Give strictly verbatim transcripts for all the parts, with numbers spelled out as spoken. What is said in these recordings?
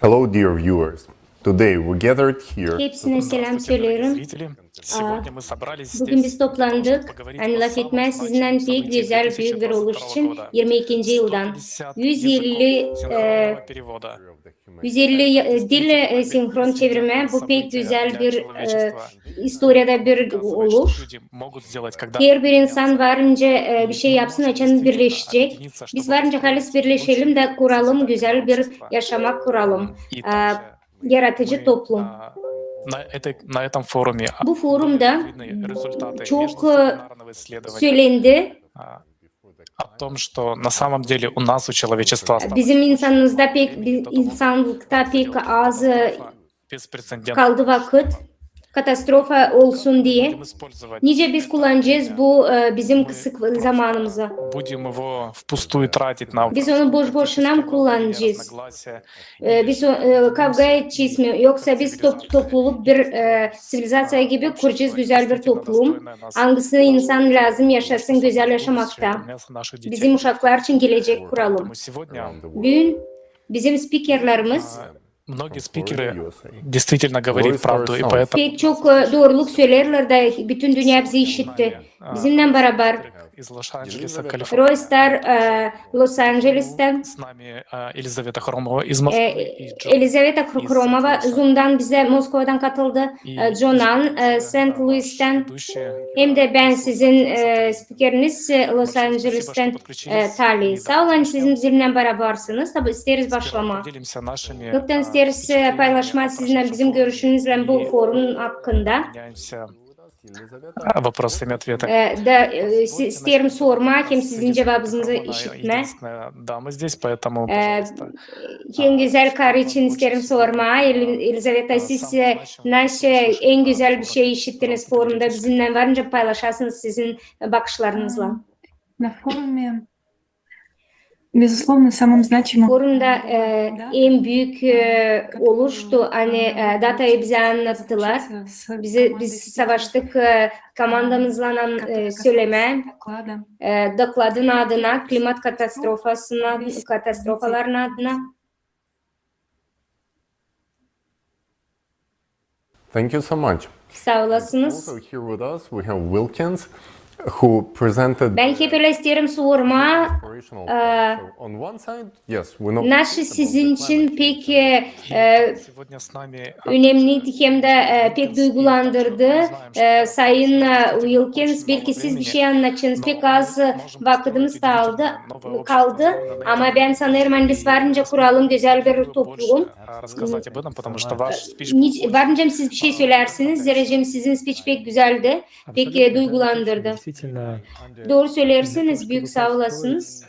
Hello, dear viewers. Today we gathered here to conduct a gathering of zrители. Hepsinä seläm söleerim. Aa, bugün biz toplandık, ani lafetmää sizinnän pek gözäl, büük bir oluş için irmi ikinci yıldan. Üz elli, e, üz elli ya-, e, dil, e, sinhron çevirmää, bu pek gözäl bir, e, istoriyada bir oluş. Herbir insan varınca, e, bir şey yapsın, açan birleşecek. Biz varınca halis birleşelim da kuralım, gözäl bir yaşamak kuralım. E, yaratıcı toplum. Bu forumda çok, e, sölendi bizim insanımızda pek, insanlıkta pek az, e, kaldı vakıt katastrofa olsun diye. Nicä biz kullanacez bu, e, bizim kısık zamanımızı? Biz onu boş-boşuna mı kullanacez? E, biz o, e, kavga edecez mi? Yoksa biz top-, topluluk bir, e, ţivilizaţiya gibi kuracez gözäl bir toplum, angısı insan lääzım yaşasın gözäl yaşamakta. Bizim uşaklar için gelecek kuralım. Büün bizim spikerlerimiz pek çok, e, dooruluk söleerlär da bütün dünnä bizi işitti. Bizimnän barabar Roy Star, e, Los-Angelestän, Elizaveta Hromova Zoomdan bizä Moskvadan katıldı, e, Jonan, e, Sent Luistän, hem dä bän sizin, e, spikeriniz, e, Los-Angelestän, e, Tali. Saa olun, siz bizimnän barabarsınız. Taa isteeriz başlamaa. Yoktan isteeriz, e, paylaşmaa sizinnän bizim görüşünüzlän bu forumun hakkında. E, da, e, isteerim sormaa hem sizin cuvabınızı işitmää. E, en gözäl karı için isteerim sormaa. Elizaveta, siz, e, naşı en gözäl bir şey işittiniz forumda, bizimnän varınca paylaşasınız sizin bakışlarınızlan. Forumda, e, en büük, e, oluştu, ani, e, datayı bizä annattılar. Biz, biz savaştık, e, komandamızlan, e, sölemää, e, dokladın adına, klimat katastrofasına, katastrofaların adına. Saa olasınız. Bän hep ölä isteerim sormaa, e, naşı sizin için pek, e, önemniydi hem dä, e, pek duygulandırdı, e, sayın, e, Wilkins. Belki siz bir şey annadacınız. Pek az, e, vakıdımız kaldı, kaldı. Ama bän sanêrım, ani biz varınca kuralım gözäl bir toplum. Varınca siz bir şey sölärsiniz, zerä sizin spiç pek gözäldi, pek, e, duygulandırdı. Dooru söleersiniz, büük saa olasınız.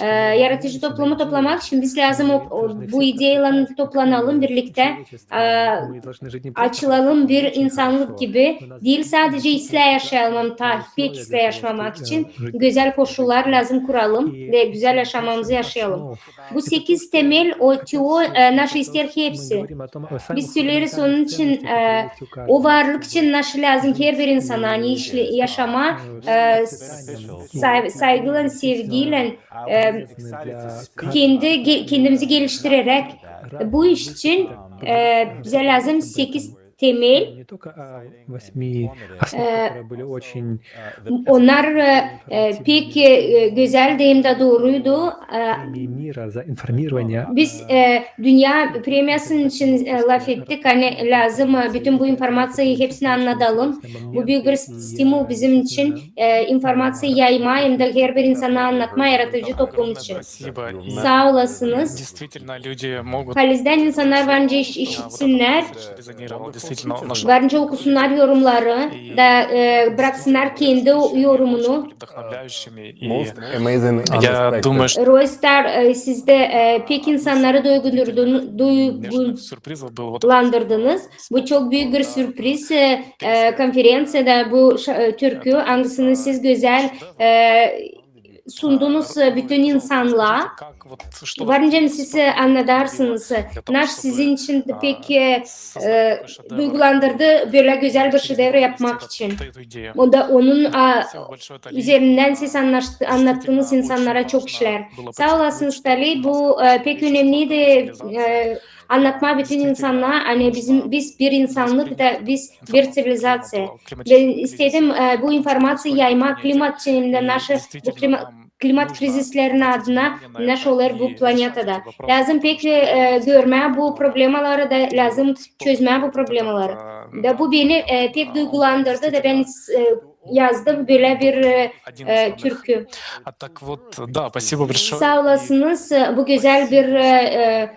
E, yaratıcı toplumu toplamak için biz lääzım o, o, bu ideyaylan toplanalım birliktä, e, açılalım bir insannık gibi. Diil sadecä islää yaşayalım, ama taa pek islää yaşamak için gözäl koşullar lääzım kuralım ve gözäl yaşamamızı yaşayalım. Bu sekiz temel, o teo, e, naşı isteer hepsi. Biz söleeriz onun için, e, o varlık için naşı lääzım herbir insana, ani işle-, yaşamaa, e, say-, saygıylan, sevgiylän, e, kendi, ge-, kendimizi geliştireräk. Bu iş için, e, bizä lääzım sekiz temel. E, onnar, e, e, pek, e, gözäldi hem dä dooruydu. E, biz, e, dünnä premiyasının için, e, lafettik, ani lääzım, e, bütün bu informaţiyayı hepsinä annadalım. Bu büük bir stimul bizim için, e, informaţiya yaymaa hem dä herbir insana annatmaa yaratıcı toplum için. Saa olasınız. Halizdän insannar varınca iş-, işitsinnär, varınca okusunnar yorumları da, e, braksınnar kendi o-, yorumunu. Roy Star, e, siz dä, e, pek insannarı duygundurdun-, duygulandırdınız. Bu çok büük bir sürpriz, e, e, konferenţiyada bu ş-, e, türkü, angısını siz gözäl, e, sundunuz, e, bütün insannaa. Varınca siz, e, annadarsınız, e, naş sizin için pek, e, e, duygulandırdı bölä gözäl bir şedevr yapmak için. O da onun, a, üzerindän siz annaş-, annattınız insannara çok işlär. Saa olasınız, Tali, bu, e, pek önemniydi, e, annatmaa bütün insannara, ani bizim, biz bir insannık da biz bir ţivilizaţiya. Bän istedim, e, bu informaţiya yaymaa klimat için, hem dä naşı bu klima-, klimat krizislerinin adına, naşı olêr bu planetada. Lääzım pek, e, görmää bu problemaları da lääzım çözmää bu problemaları. Da bu beni, e, pek duygulandırdı da bän, e, yazdım bölä bir, e, e, türkü. Saa olasınız, e, bu gözäl bir, e, e,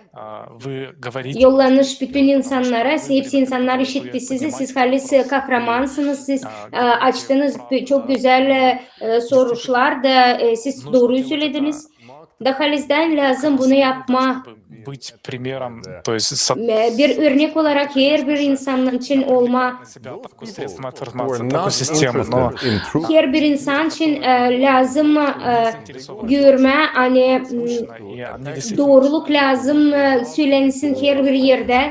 yollanış bütün insannara. Hepsi insannar işitti sizi. Siz halis, e, kahramansınız. Siz, e, açtınız çok gözäl, e, e, soruşlar da, e, siz dooruyu sölediniz. Da halizdän lääzım bunu yapmaa. E, bir örnek olarak herbir insan için olmaa. Herbir insan için, e, lääzım, e, görmää, ani, m, dooruluk lääzım, e, sölensin herbir erdä.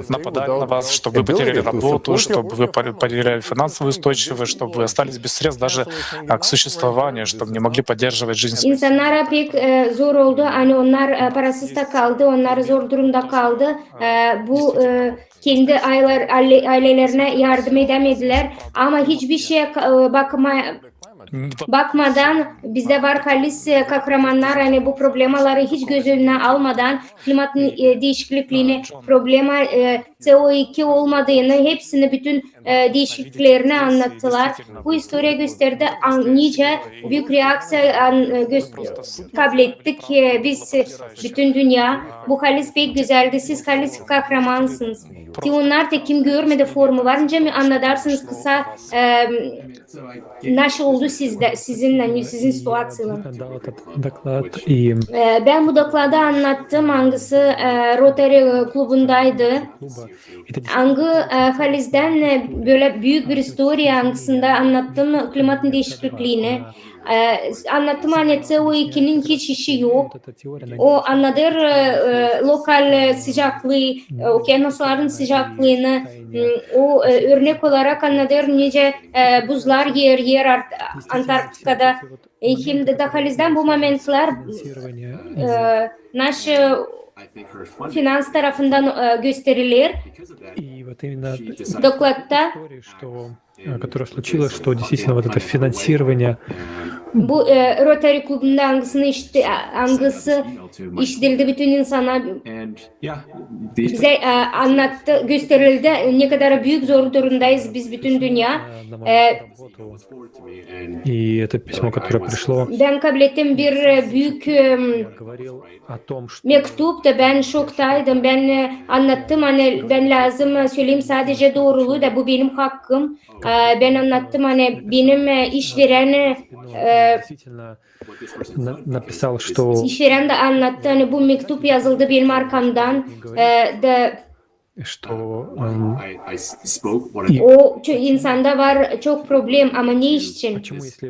Нападать на вас, чтобы вы потеряли работу, чтобы вы потеряли финансовую устойчивость, чтобы вы остались без средств даже к существованию, чтобы не могли поддерживать жизнь. İnsannara pek, e, zor oldu, ani onnar, e, parasız da kaldı, onnar zor durumda kaldı. E, bu, e, kendi aylelerinä yardım edämedilär. Ama hiçbir şeye bakmadan bizdä var halis, e, kahramannar, ani bu problemaları hiç göz önünä almadan, klimatın, e, diişiklikliini, problema, e, CO iki olmadığını, hepsini, bütün, e, diişikliklerini annattılar. Bu istoriya gösterdi, nicä büük reakţiya kablettik, e, biz, e, bütün dünnä. Bu halis pek gözäldi, siz halis kahramansınız. Te onnar da kim görmedi forumu, varınca mı annadarsınız kısa, e, naşı oldu sizdä, sizinnän, sizin situaţiyanız? E, bän bu dokladı annattım, angısı, e, Rotary klubundaydı. Angı, e, halizdän, e, bölä büük bir istoriya, angısında annattım klimatın diişiklikliini. E, annattım, ani CO ikinin hiç işi yok. O annadır, e, lokal, e, sıcaklıı, e, okeanusların sıcaklıını. O, e, örnek olarak annadır, nicä, e, buzlar eriyer Antarktikada. E, hem dä halizdän bu momentlär, e, naşı finans tarafından, e, gösteriler dokladta. Которое случилось, что действительно вот это финансирование. Bu, e, Rotary klubunda angısını işti-, angısı işidildi bütün insana. Bizä, e, annattı, gösterildi, ne kadar büük zor durumdayız biz, bütün dünnä. И это письмо, которое пришло. Bän kablettim bir, e, büük, e, mektup da bän şoktaydım. Bän, e, annattım, ani bän lääzım, e, söleyim sadecä dooruluu da bu benim hakkım. E, bän annattım, ani benim, e, işverän, e, Написал, что işverän dä annattı, ani bu mektup yazıldı benim arkamdan, e, da o insanda var çok problem, ama ne için?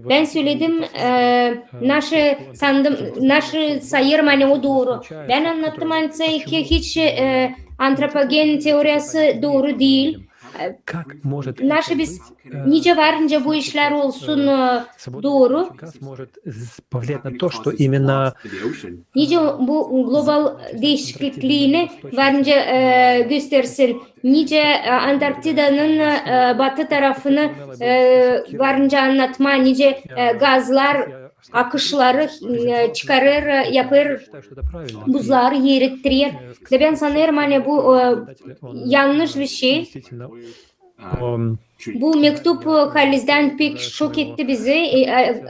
Bän söledim, e, naşı sandım, naşı sayêrım, ani o dooru. Bän annattım, ani hiç, e, antropogen teoriyası dooru diil. E, naşı biz, nicä varınca bu işlär olsun, e, dooru. Nicä bu global diişiklikliini varınca, e, göstersin. Nicä, e, Antarktidanın, e, batı tarafını, e, varınca annatmaa, nicä, e, gazlar akışları, e, çıkarêr, e, yapêr, buzları erittiriyer. Da bän sanêrım, ani bu, e, yannış bir şey. Bu mektup, e, halizdän pek şok etti bizi. E, e,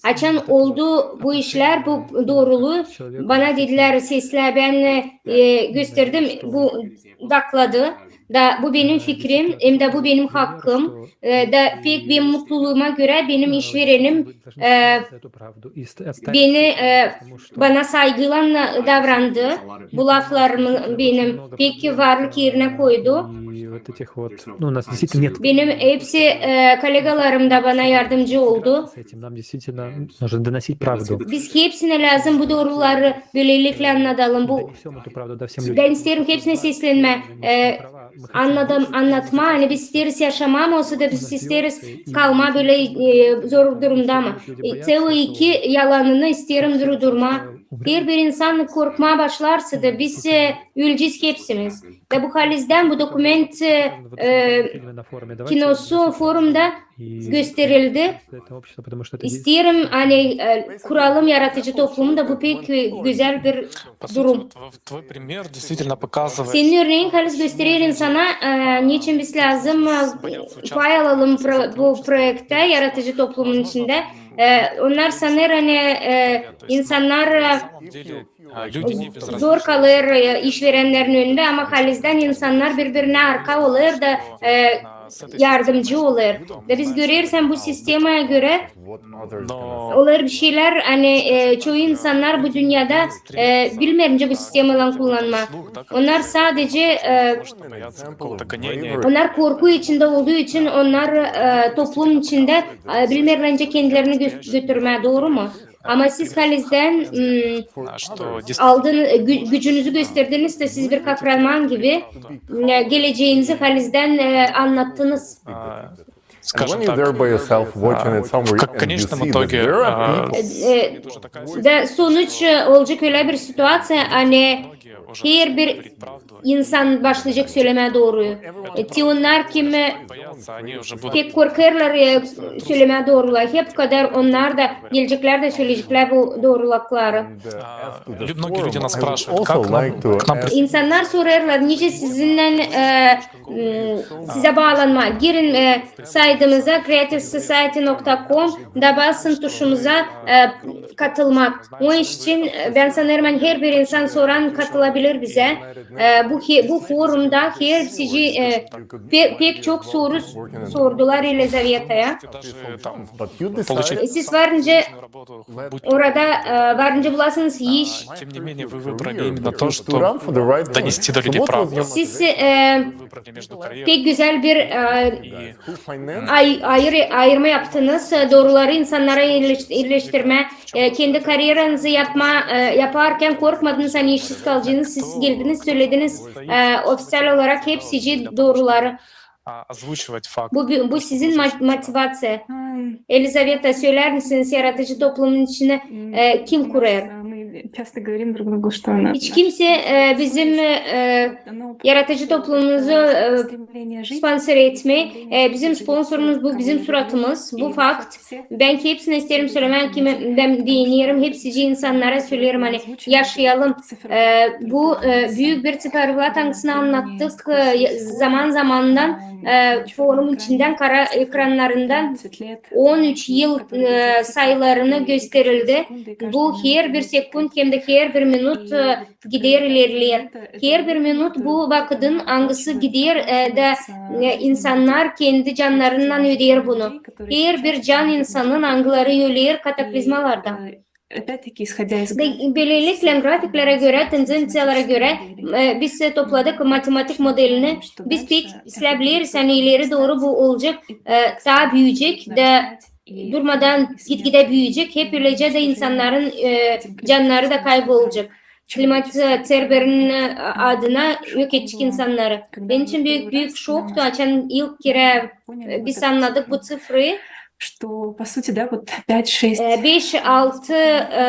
açan oldu bu işlär, bu dooruluu, bana dedilär, seslä, bän, e, gösterdim bu dokladı. Da bu benim fikrim, hem dä bu benim hakkım. E, da pek benim mutluluuma görä benim işverenim, e, beni, e, bana saygıylan davrandı. Bu laflarımı benim pek varlık erinä koydu. Benim hepsi, e, kolegalarım da bana yardımcı oldu. Biz hepsinä lääzım bu dooruları bölelikle annadalım. Bu, bän isteerim hepsinä seslenmää, e, annadım, annatmaa, ani biz isteeriz yaşamaa, ama olsa da biz isteeriz kalmaa bölä, e, zor durumda, ama, e, CO iki yalanını isteerim durdurmaa. Herbir insan korkmaa başlarsa da, biz e, ölecez hepsimiz. Da bu halizdän bu dokument e, e, kinosu forumda gösterildi. İsteerim, ani e, kuralım yaradıcı toplumu da, bu pek e, gözäl bir durum. Senin örneein halis gösterer insana, e, neçin biz lääzım e, pay alalım pro- bu proektä yaradıcı toplumun içindä. E, onnar sanêr, ani e, insannar e, zor kalêr e, işverennerin önündä, ama halizdän insannar biri-birinä arka olêr da e, yardımcı olêr. Da biz göreriz, ani bu sistemaya görä olêr bir şeylär, ani e, çoyu insannar bu dünnedä e, bilmeer nicä bu sistemaylan kullanmaa. Onnar sadece e, onnar korku içindä olduu için onnar e, toplum içindä e, bilmeerlär nicä kendilerini gö- götürmää, dooru mu? Ama siz halizdän m, aldın, e, gü- gücünüzü gösterdiniz da siz bir kahraman gibi e, gelecenizi halizdän e, annattınız. Скажем так, в конечном итоге E, da sonuç e, olacek ölä bir situaţiya, ani herbir insan başlayacek sölemää dooruyu. E, te onnar, kim e, pek korkêrlar e, sölemää dooruyu, hep kadar onnar da geleceklär da söleyeceklär bu doorulukları. Многие люди нас спрашивают, как нам, к нам İnsannar sorêrlar, nicä sizinnän e, m, sizä baalanmaa. Girin e, saytımıza, creative society nokta com, da basın tuşumuza e, katılmak. Onun için e, bän sanêrım, ani herbir insan soran katılabilir bizä. E, bu he- bu forumda hepsi e, pe- pek çok soru s- sordular Elizavetaya. E, siz var nicä orada e, var nicä bulasınız iş. Тем не менее, вы выбрали именно то, что донести до людей правду. Siz e, pek gözäl bir e, ay- ayır- ayırma yaptınız. E, dooruları insannara ileş- ileştirmää. E, kendi karyeranızı yapmaa e, yaparkan korkmadınız, ani işsiz kalacınız. Siz geldiniz, sölediniz e, ofisial olarak hepsi dooruları. Озвучивать факт. Bu bu sizin ma- motivaţiya. Elizaveta, söleer misiniz, yaradıcı toplumun içini e, kim kurêr? Мы часто говорим друг другу, что она Hiç kimse e, bizim e, yaradıcı toplumumuzu e, sponsor etmeer. E, bizim sponsorumuz bu bizim suratımız, bu fakt. Bän hepsinä isteerim sölemää, kim bän dineerim, hepsi insannara söleerim, ani yaşayalım. E, bu e, büük bir ţiferblat, angısını annattık e, zaman zamandan e, forum içindän, kara ekrannarından on üç yıl e, sayılarını gösterildi. Bu herbir sekund hem dä herbir minut e, gider ilerleer. Herbir minut bu vakıdın, angısı gider e, da e, insannar kendi cannarından ödeer bunu. Herbir can insanın, angıları öler kataklizmalarda. Ve bölelikle grafiklerä görä, tendenţiyalara görä e, biz e, topladık matematik modelini. Biz pek islää bileriz, ani ileri dooru bu olacek, e, taa büüyecek da durmadan gitgidä büüyecek, hep ölecek da insannarın e, cannarı da kaybolacek. Klimat e, Cerber'in e, adına yok edecek insannarı. Benim için büük büük şoktu, açan ilk kerä e, biz annadık bu ţifrayı. Что, по сути, да, вот пять-шесть E, beş-altı e,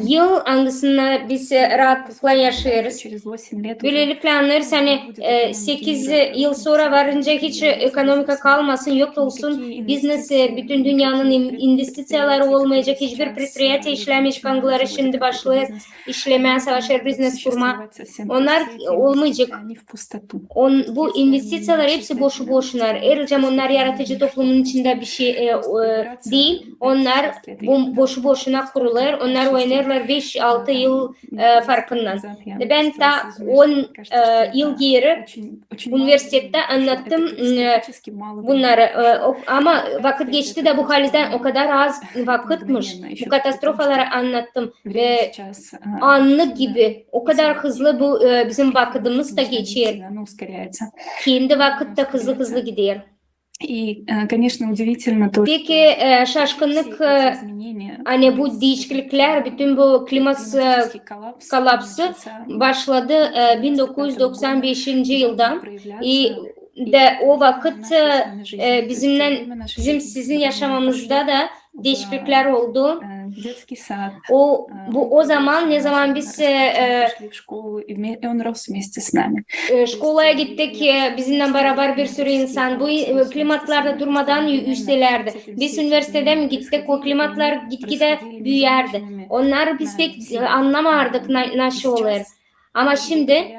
yıl, angısında biz e, raatlıklan yaşêêrız. Bölelikle annêêrız, ani e, sekiz yıl sora varınca hiç e, ekonomika kalmasın, yok olsun, biznes, e, bütün dünnenin in- investiţiyaları olmayacek, hiçbir предприятие işlämeyecek, angıları şindi başlêêr işlemää, savaşêr biznes kurmaa. Onnar olmayacek. On, bu investiţiyalar hepsi boşu-boşuna. Herliim onnar yaradıcı toplumun içindä bir şey e, e, diil. Onnar bu, boşu-boşuna kurulêr. Onnar oynêêrlar beş-altı yıl e, farkından. Bän taa on e, yıl geeri universitettä annattım e, bunnarı. E, o- ama vakıt geçti da bu halizdän o kadar az vakıtmış. Bu katastrofaları annattım. Ve anlık gibi, o kadar hızlı bu e, bizim vakıdımız da geçer. Kendi vakıt da hızlı-hızlı gider. И, э, конечно, удивительно то, Peki e, şaşkınlık, e, ani bu diişikliklär, bütün bu klimat e, kolapsı başladı e, bin dokuz üz doksan beşinci yıldan. E, da o vakıt e, bizimnän, bizim sizin yaşamamızda da diişikliklär oldu. O, bu o zaman, ne zaman biz e, e, e, şkolaya gittik, e, bizimnän barabar bir sürü insan. Bu e, klimatlarda durmadan ü- üstelerdi. Biz universitedä mi gittik, o klimatlar gitgidä büüyärdi. Onnarı biz pek e, annamardık, na- nasıl olêr. Ama şindi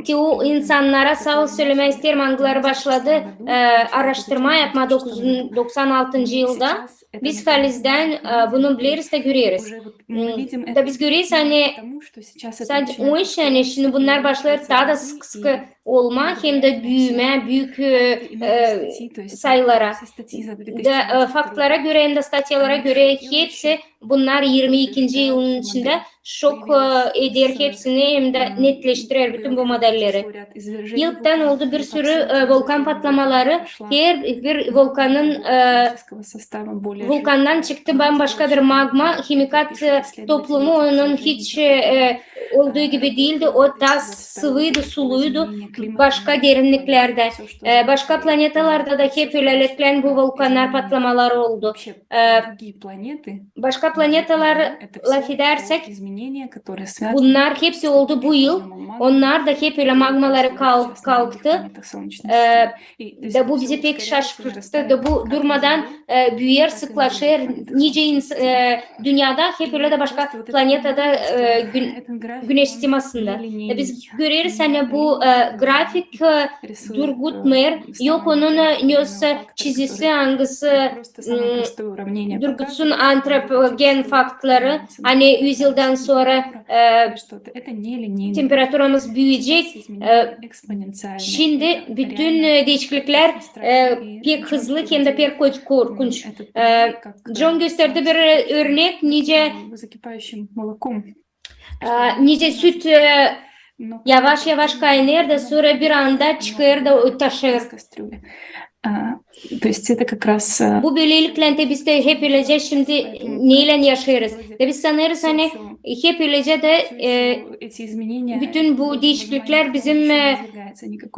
te o insannara saa ol sölemää isteerim, angıları başladı e, aaraştırma yapmaa dokuz doksan altıncı yılda. Biz halizdän e, bunu bileriz da göreriz. Da biz göreriz, ani sadä o iş, ani şindi bunnar başlêêr taa da sıkı-sıkı olmaa hem dä büümää büük e, e, sayılara. Da e, faktlara görä hem dä statyalara görä hepsi bunnar irmi ikinci yılın içindä şok e, eder hepsini hem dä netleştirer bütün bu modelleri. İlktän oldu bir sürü e, vulkan patlamaları. Her bir vulkanın e, vulkandan çıktı bambaşka bir magma, himikat e, toplumu onun hiç e, olduu gibi diildi. O taa sıvıydı, suluydu başka derinniklerdä. E, başka planetalarda da hep ölä leklän bu vulkannar patlamaları oldu. E, başka planetalar lafedärsäk, bunnar hepsi oldu bu yıl. Onnar da hep ölä magmaları kal- kalktı. E, da bu bizi pek şaşırttı. Da bu durmadan e, büüyer, sıklaşêr, nicä ins- e, dünnedä hep ölä dä başka planetada e, gün- güneş sistemasında. Da biz göreriz, ani bu e, grafik e, durgutmêêr, yok onun e, nesoy çizisi, angısı m, durgutsun antropogen faktları, ani üz yıldan sora e, temperaturamız büüyecek. E, şindi bütün e, diişikliklär e, pek hızlı hem dä pek ko- korkunç. E, John gösterdi bir örnek, nicä e, nicä süt e, yavaş-yavaş kaynêêr da sora bir anda çıkêr da taşêr. То есть это как раз e, bu böleliklendi biz dä hep ölecä şindi neylän yaşêêrız. Da biz sanêrız, ani hep ölecä dä e, bütün bu diişikliklär bizim e,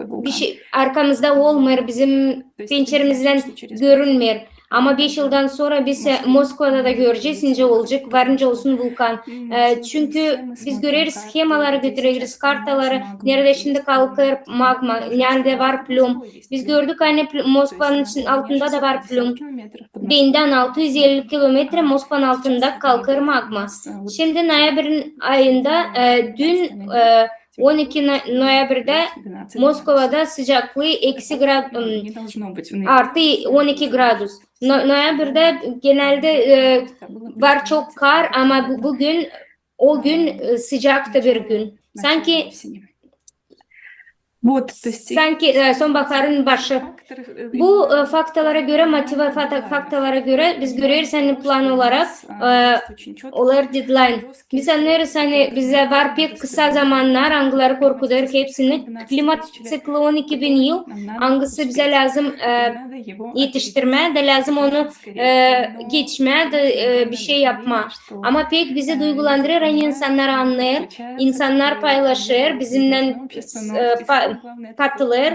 bir şey arkamızda olmêêr, bizim pençeremizdän görünmeer. Ama beş yıldan sora biz e, Moskvada da görecez, nicä olacek, var nicä olsun vulkan. E, çünkü biz göreriz, schemaları götüreriz, kartaları, neredä şindi kalkêr magma, neredä var plüm. Biz gördük, ani pl- Moskvanın için- altında da var plüm. Bendän altı üz elli kilometrä Moskvanın altında kalkêr magma. Şindi noyabrın ayında, e, dün e, on iki no- noyabrdä Moskvada sıcaklıı eksi grad- m, artı on iki gradus. No- noyabrdä genelde e, var çok kar, ama bu- bugün o gün e, sıcaktı bir gün. Sanki sanki e, sonbaharın başı. Bu e, faktalara görä, motive fata- faktalara görä biz göreriz, ani plan olarak e, olar deadline. Biz annêêrız, ani bizä var pek kısa zamannar, angıları korkudêr hepsini. Klimat ţikli on iki bin yıl, angısı bizä lääzım e, etiştirmää da lääzım onu e, geçmää da e, bir şey yapmaa. Ama pek bizi duygulandırêr, ani insannar annêêr, insannar paylaşêr, bizimnän e, pa- katılêr,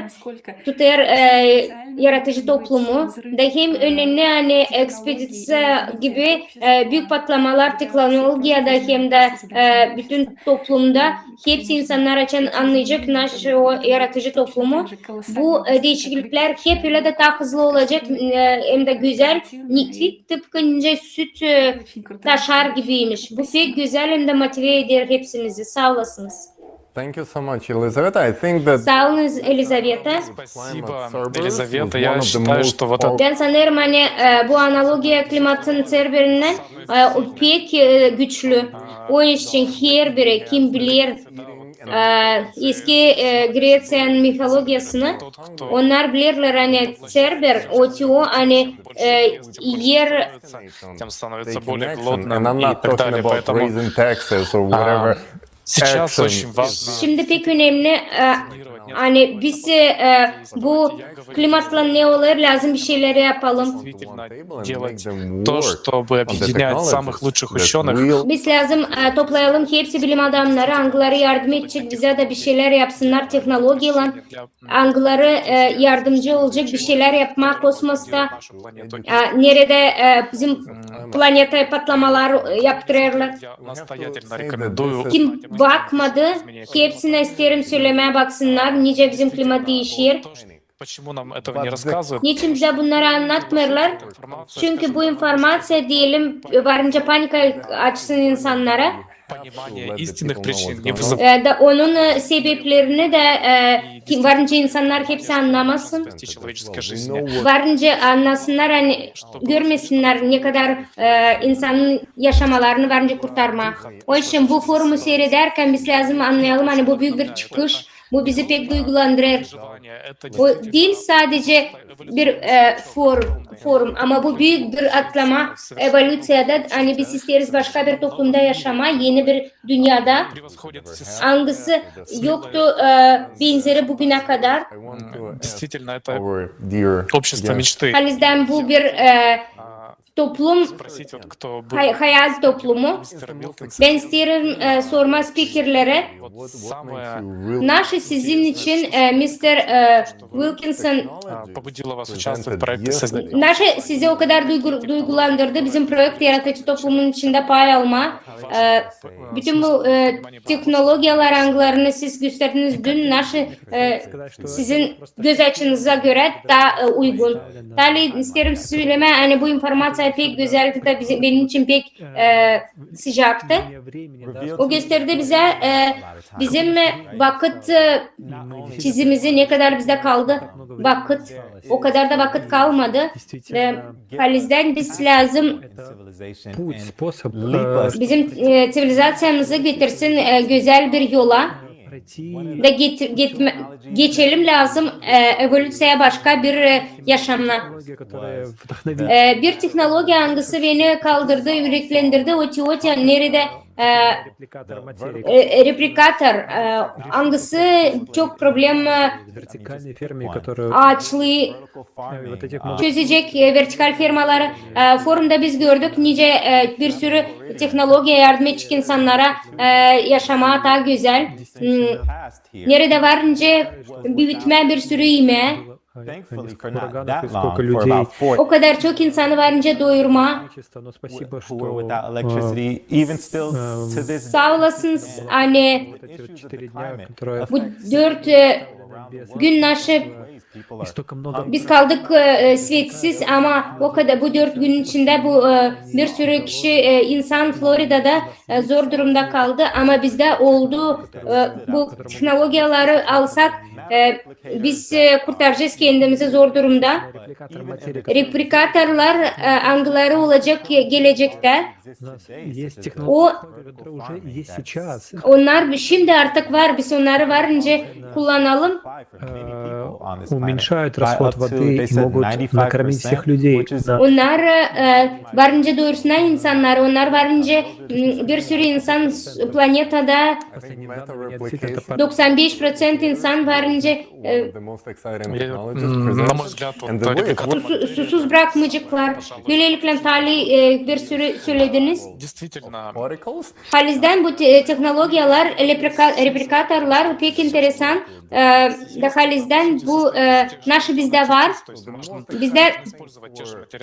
tutêr e, yaradıcı toplumu. Da hem önemli, ani ekspediţiya gibi e, büük patlamalar tehnologiyada hem dä e, bütün toplumda hepsi insannar açan annayacek naşı o yaradıcı toplumu. Bu e, diişikliklär hep ölä dä taa hızlı olacek e, hem dä gözäl, nitvik tıpkı nicä süt e, taşar gibiymiş. Bu pek gözäl hem dä motive eder hepsimizi. Saa olasınız. Thank you so much, Elizaveta. I think that Saa olun, Elizaveta. Спасибо, Елизавета. Я считаю, что вот это Bän sanêrım, ani e, bu analogiya klimatın Tserberinnän e, o pek e, güçlü. O için herbiri, kim biler e, eski e, Greţiyanın mifologiyasını, onnar bilerlär, ani Tserber, o te o, ani e, er Тем становится более плотным и так далее. Поэтому сейчас очень важно. Şindi pek önemli e, Ani biz, e, bu klimatlan ne olêr, lääzım bir şeyleri yapalım. Biz lääzım, e, toplayalım hepsi bilim adamnarı, angıları yardım edecek bizä dä bir şeylär yapsınnar tehnologiyalan, angıları, e, yardımcı olacek bir şeylär yapmaa kosmosta, e, neredä, e, bizim planetaya patlamalar, e, yaptırêrlar. Kim bakmadı, hepsinä isteerim sölemää, baksınnar, nicä bizim klimat diişer. Niçin bizä bunnarı annatmêêrlar? Çünkü bu informaţiya, deyelim, varınca panika açsın insannara. E, da onun, e, sebeplerini dä, e, kim, varınca insannar hepsi annamasın. Varınca annasınnar, ani görmesinnär, ne kadar, e, insanın yaşamalarını varınca kurtarmaa. O için bu forumu siiredärkän biz lääzım annayalım, ani bu büük bir çıkış, bu bizi pek duygulandırêr. O diil sadecä bir, e, forum, forum, ama bu büük bir atlama evolüţiyada, ani biz isteeriz başka bir toplumda yaşamaa, eni bir dünnedä, angısı yoktu, e, benzeri bugünä kadar. Halizdän bu bir, e, toplum, hay-, hayal toplumu. Bän isteerim, e, sormaa spikerlerä. Naşı sizin için, e, mister, e, Wilkinson, naşı sizi o kadar duygu-, duygulandırdı bizim proekt yaratıcı toplumun içindä pay almaa. E, bütün bu, e, tehnologiyalar, angılarını siz gösterdiniz dün, naşı, e, sizin göz açınıza görä taa, e, uygun. Tabii isteerim sölemää, ani bu informaţiya pek gözäldi da bizim, benim için pek, e, sıcaktı. O gösterdi bizä, e, bizim, e, vakıt, e, çizimizi, ne kadar bizdä kaldı vakıt. O kadar da vakıt kalmadı. E, halizdän biz lääzım bizim, e, ţivilizaţiyamızı getirsin, e, gözäl bir yola. Da get-, getmä-, geçelim lääzım, e, evolüţiyaya başka bir, e, yaşamına. E, bir tehnologiya, angısı beni kaldırdı, üreklendirdi, o te-, o te-, neredä, e, e, replikator, e, angısı çok problem, e, aaçlıı çözecek, e, vertikal fermaları. E, forumda biz gördük, nicä, e, bir sürü tehnologiya yardım edecek insannara, e, yaşamaa taa gözäl. Hmm, neredä varınca büütmää bir sürü imää. O kadar çok insanı varınca doyurmaa. Saa olasınız, ani bu dört, e, gün naşı biz kaldık, e, e, svetsiz, ama o kadar bu dört günün içindä bu, e, bir sürü kişi, e, insan Floridada, e, zor durumda kaldı, ama bizdä oldu, e, bu tehnologiyaları alsak, e, biz, e, kurtaracez kendimizi zor durumda. Replikatorlar, e, angıları olacek ge-, gelecektä. O, onnar şindi artık var, biz onnarı varınca kullanalım. Onnar, e, varınca doyursunnar insannarı, onnar varınca, m, bir sürü insan s-, planetada doksan beş proţent insan varınca, e, susuz brakmayaceklar. Bölelikle, Tali, e, bir sürü sölediniz. Halizdän bu te-, tehnologiyalar, replika-, replikatorlar pek interesan. E, da halizdän bu, e, naşı bizdä var. Bizdä,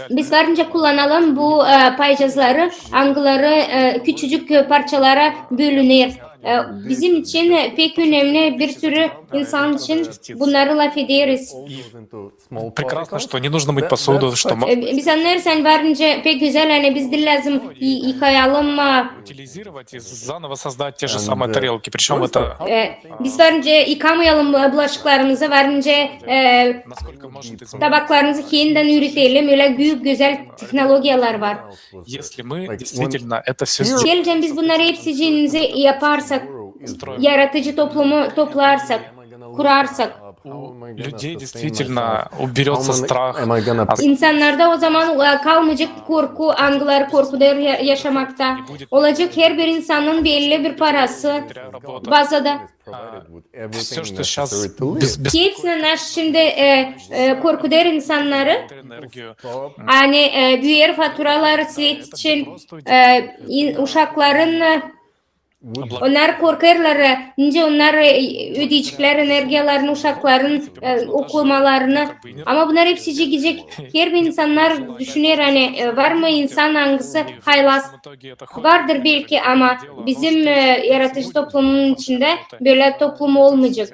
biz varınca kullanalım bu, e, paycazları, angıları, e, küçücük, e, parçalara bölüner. E, bizim için pek önemli, bir sürü insan için bunnarı lafederiz. E, biz annêêrız, ani varınca pek gözäl, ani biz diil lääzım y-, yıkayalım, e, biz varınca yıkamayalım, e, bulaşıklarımızı, varınca, e, tabaklarımızı henidän üretelim, ölä büük gözäl tehnologiyalar var. Gelecän biz bunnarı hepsicini yaparsak, yaratıcı toplumu toplarsak, kurarsak. людей действительно уберётся страх. İnsannarda o zaman e, kalmayacek korku, angıları korkuda ya- yaşamakta. Olacek herbir insanın belli bir parası bazada. Всё, что сейчас без, без Hepsini naş şimdi e, e, korkuder insannarı. Ani e, büyer faturalar, svet için e, in- uşakların e, onnar korkêrlar, e, nicä onnar e, ödeyeceklär energiyalarını uşakların e, okumalarını. Ama bunnar hepsi gidecek. Herbir insannar düşüner, ani e, var mı insan, angısı haylaz? Vardır belki, ama bizim e, yaratıcı toplumun içindä bölä toplum olmayacek.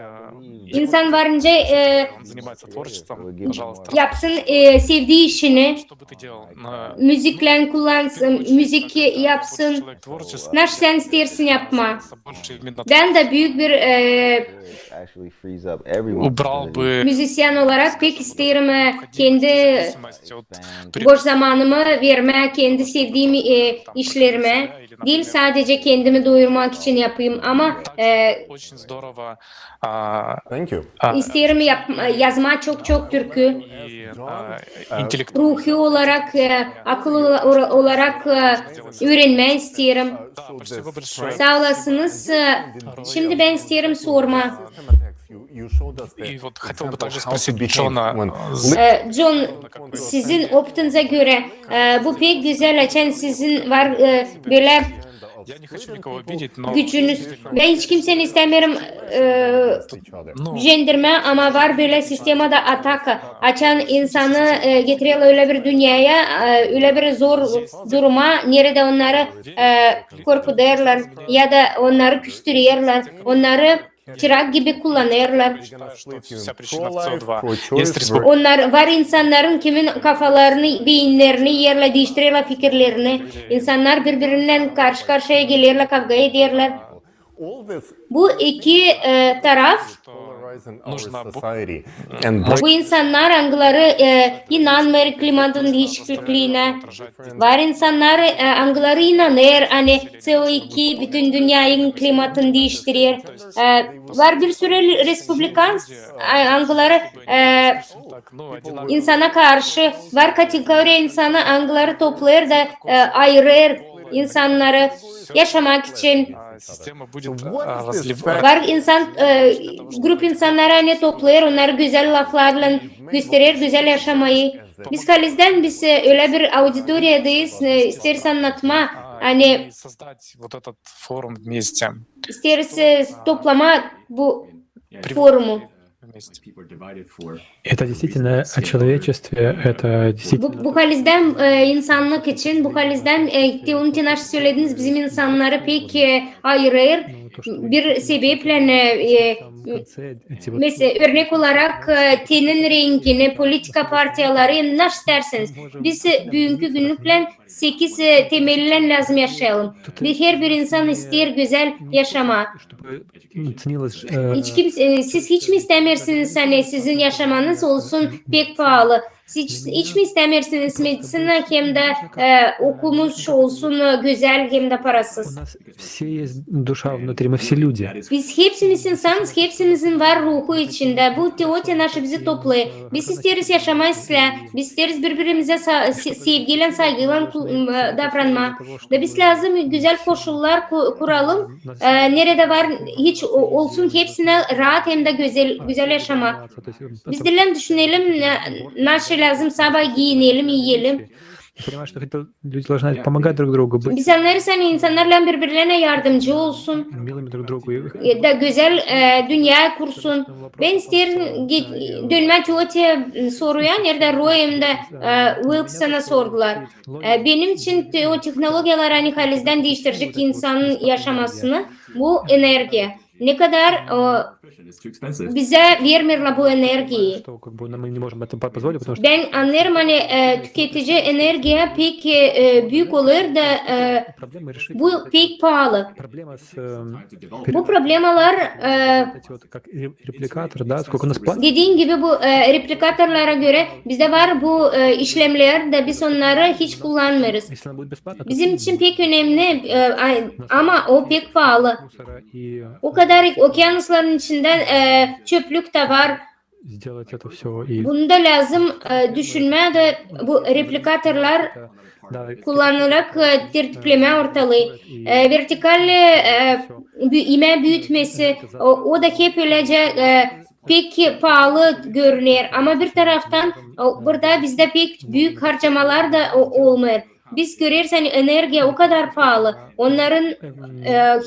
İnsan varınca e, yapsın e, sevdii işini, müziklän kullansın, müzik yapsın. Naş sän isteersin yapmaa. Bän dä büük bir e, müzisyen olarak pek isteerim e, kendi boş zamanımı vermää kendi sevdiim e, işlerimä. Diil sadecä kendimi doyurmak için yapayım, ama e, isteerim yap- yazmaa çok-çok türkü. Ruhi olarak, e, akıl ola- olarak e, üürenmää isteerim. Saa olasınız. E, Şimdi bän isteerim sormaa. И вот хотел бы также спросить Джона. E, John, sizin opıtınıza görä, e, bu pek gözäl, açan sizin var e, bölä gücünüz. Bän hiç kimseyi istämeerim e, gücendirmää, ama var bölä sistemada ataka. Açan insanı e, getirerlär ölä bir dünneyä, e, ölä bir zor duruma, neredä onnarı e, korkudêrlar ya da onnarı küstürerlär, onnarı çırak gibi kullanêrlar. Onnar var insannarın, kimin kafalarını, beyinnerini iyerlär, diiştirerlär fikirlerini. İnsannar biri-birinnän karşı-karşıya gelerlär, kavga ederlär. Bu iki e, taraf, bu insannar, angıları e, inanmêêr klimatın diişikliinä. Var insannar, e, angıları inanêr, ani C O iki bütün dünneyin klimatını diiştirer. E, var bir sürü respublikan, a- angıları e, insana karşı, var kategoriya insanı, angıları toplêêr da e, ayırêr insannarı yaşamak için. Var insan, e, grup insannarı, ani toplêêr, onnarı gözäl laflarlan gösterer, gözäl yaşamayı. Biz halizdän biz e, ölä bir auditoriyadayız, e, isteeriz annatmaa, ani isteeriz e, toplamaa bu forumu. Это действительно о человечестве, это действительно... Bu, bu halizdän e, insannık için, bu halizdän e, te, onu te naşı sölediniz, bizim insannarı pek e, ayırêr. Bir sebeplän e, e, mesela örnek olarak e, tenin rengini, politika partiyaları, naşı istärseniz. Biz e, büünkü günnüklän sekiz e, temellän lääzım yaşayalım. Bir, herbir insan isteer gözäl yaşamaa. Hiç kimse, e, siz hiç mi istämeersiniz, ani sizin yaşamanız olsun pek paalı? Siz hiç, hiç mi istämeersiniz medisina hem dä e, okumuş olsun e, gözäl hem dä parasız? Все есть душа внутри, мы все люди. Biz hepsimiz insanız, hepsimizin var ruhu içindä. Bu te, o te naşı bizi toplêêr. Biz isteeriz yaşamaa islää, biz isteeriz biri-birimizä sa- se- sevgiylän, saygıylan ku- m- davranmaa. Da biz lääzım gözäl koşullar ku- kuralım, e, neredä var hiç o- olsun hepsinä raat hem dä gözäl, gözäl yaşamaa. Biz diil düşünelim, e, naşı lääzım sabaa giinelim, iyelim. Люди должны помогать друг другу, быть... Biz annêêrız, ani insannar lääzım biri-birlerinä yardımcı olsun. Милыми друг другу. E, da gözäl e, dünnä kursun. Bän isteerim ge- dönmää te, o te soruya, neredä Roy hem dä e, Wilsona sordular. E, benim için te- o tehnologiyalar, ani halizdän diiştirecek insanın yaşamasını, bu energiya. Ne kadar e, bizä vermeerlär bu energiyayı. Bän annêêrım, ani e, tüketici energiya pek e, büük olêr da e, bu pek paalı. Bu problemalar e, dediin gibi bu e, replikatorlara görä bizdä var bu e, işlemlär da biz onnarı hiç kullanmêêrız. Bizim için pek önemli, e, ama o pek paalı. O kadar okeanusların içindä e, çöplük dä var. Bunda lääzım düşünmää da bu replikatorlar kullanarak tertiplemää ortalıı. Vertikal imää büütmesi, o da hep ölecä pek paalı görüner. Ama bir taraftan burada bizdä pek büük harcamalar da olmêêr. Biz göreriz, ani energiya o kadar paalı. Onnarın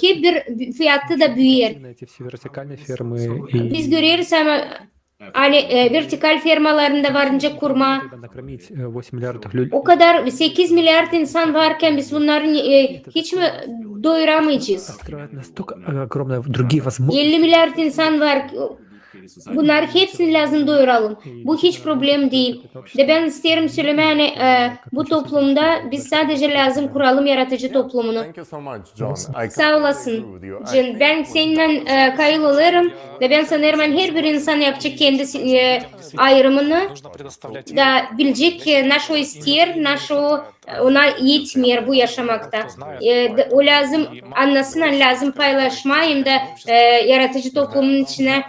hep bir fiyatı da büüyer. Biz göreriz, ama ani vertikal fermalarında var nicä kurmaa. O kadar sekiz milliard insan varkan biz bunnarı hiç mi doyuramayacez? Elli milliard insan var. Bunnarı hepsini lääzım doyuralım. Bu hiç problem diil. Da bän isteerim sölemää, ani bu toplumda biz sadecä lääzım kuralım yaratıcı toplumunu. Saa olasın, Cin. Bän seninnän kayıl olêrım. Da bän sanêrım, ani herbir insan yapacek kendi ayırımını da bilecek, naşo isteer, naşo ona etmeer bu yaşamakta. O lääzım annasın, ani lääzım paylaşmaa hem dä yaratıcı toplumun içinä,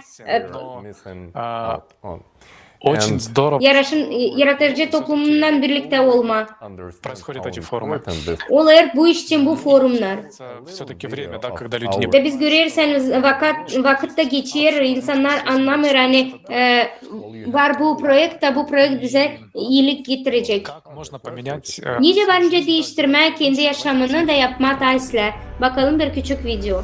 yaratıcı toplumunnan birliktä olmaa. Olêr bu iş için bu forumnar. Da biz göreriz, ani vakıt da geçer, insannar annamêêr, ani var bu proekt, da bu proekt bizä iilik getirecek. Nicä var nicä diiştirmää kendi yaşamını da yapmaa taa islää. Bakalım bir küçük video.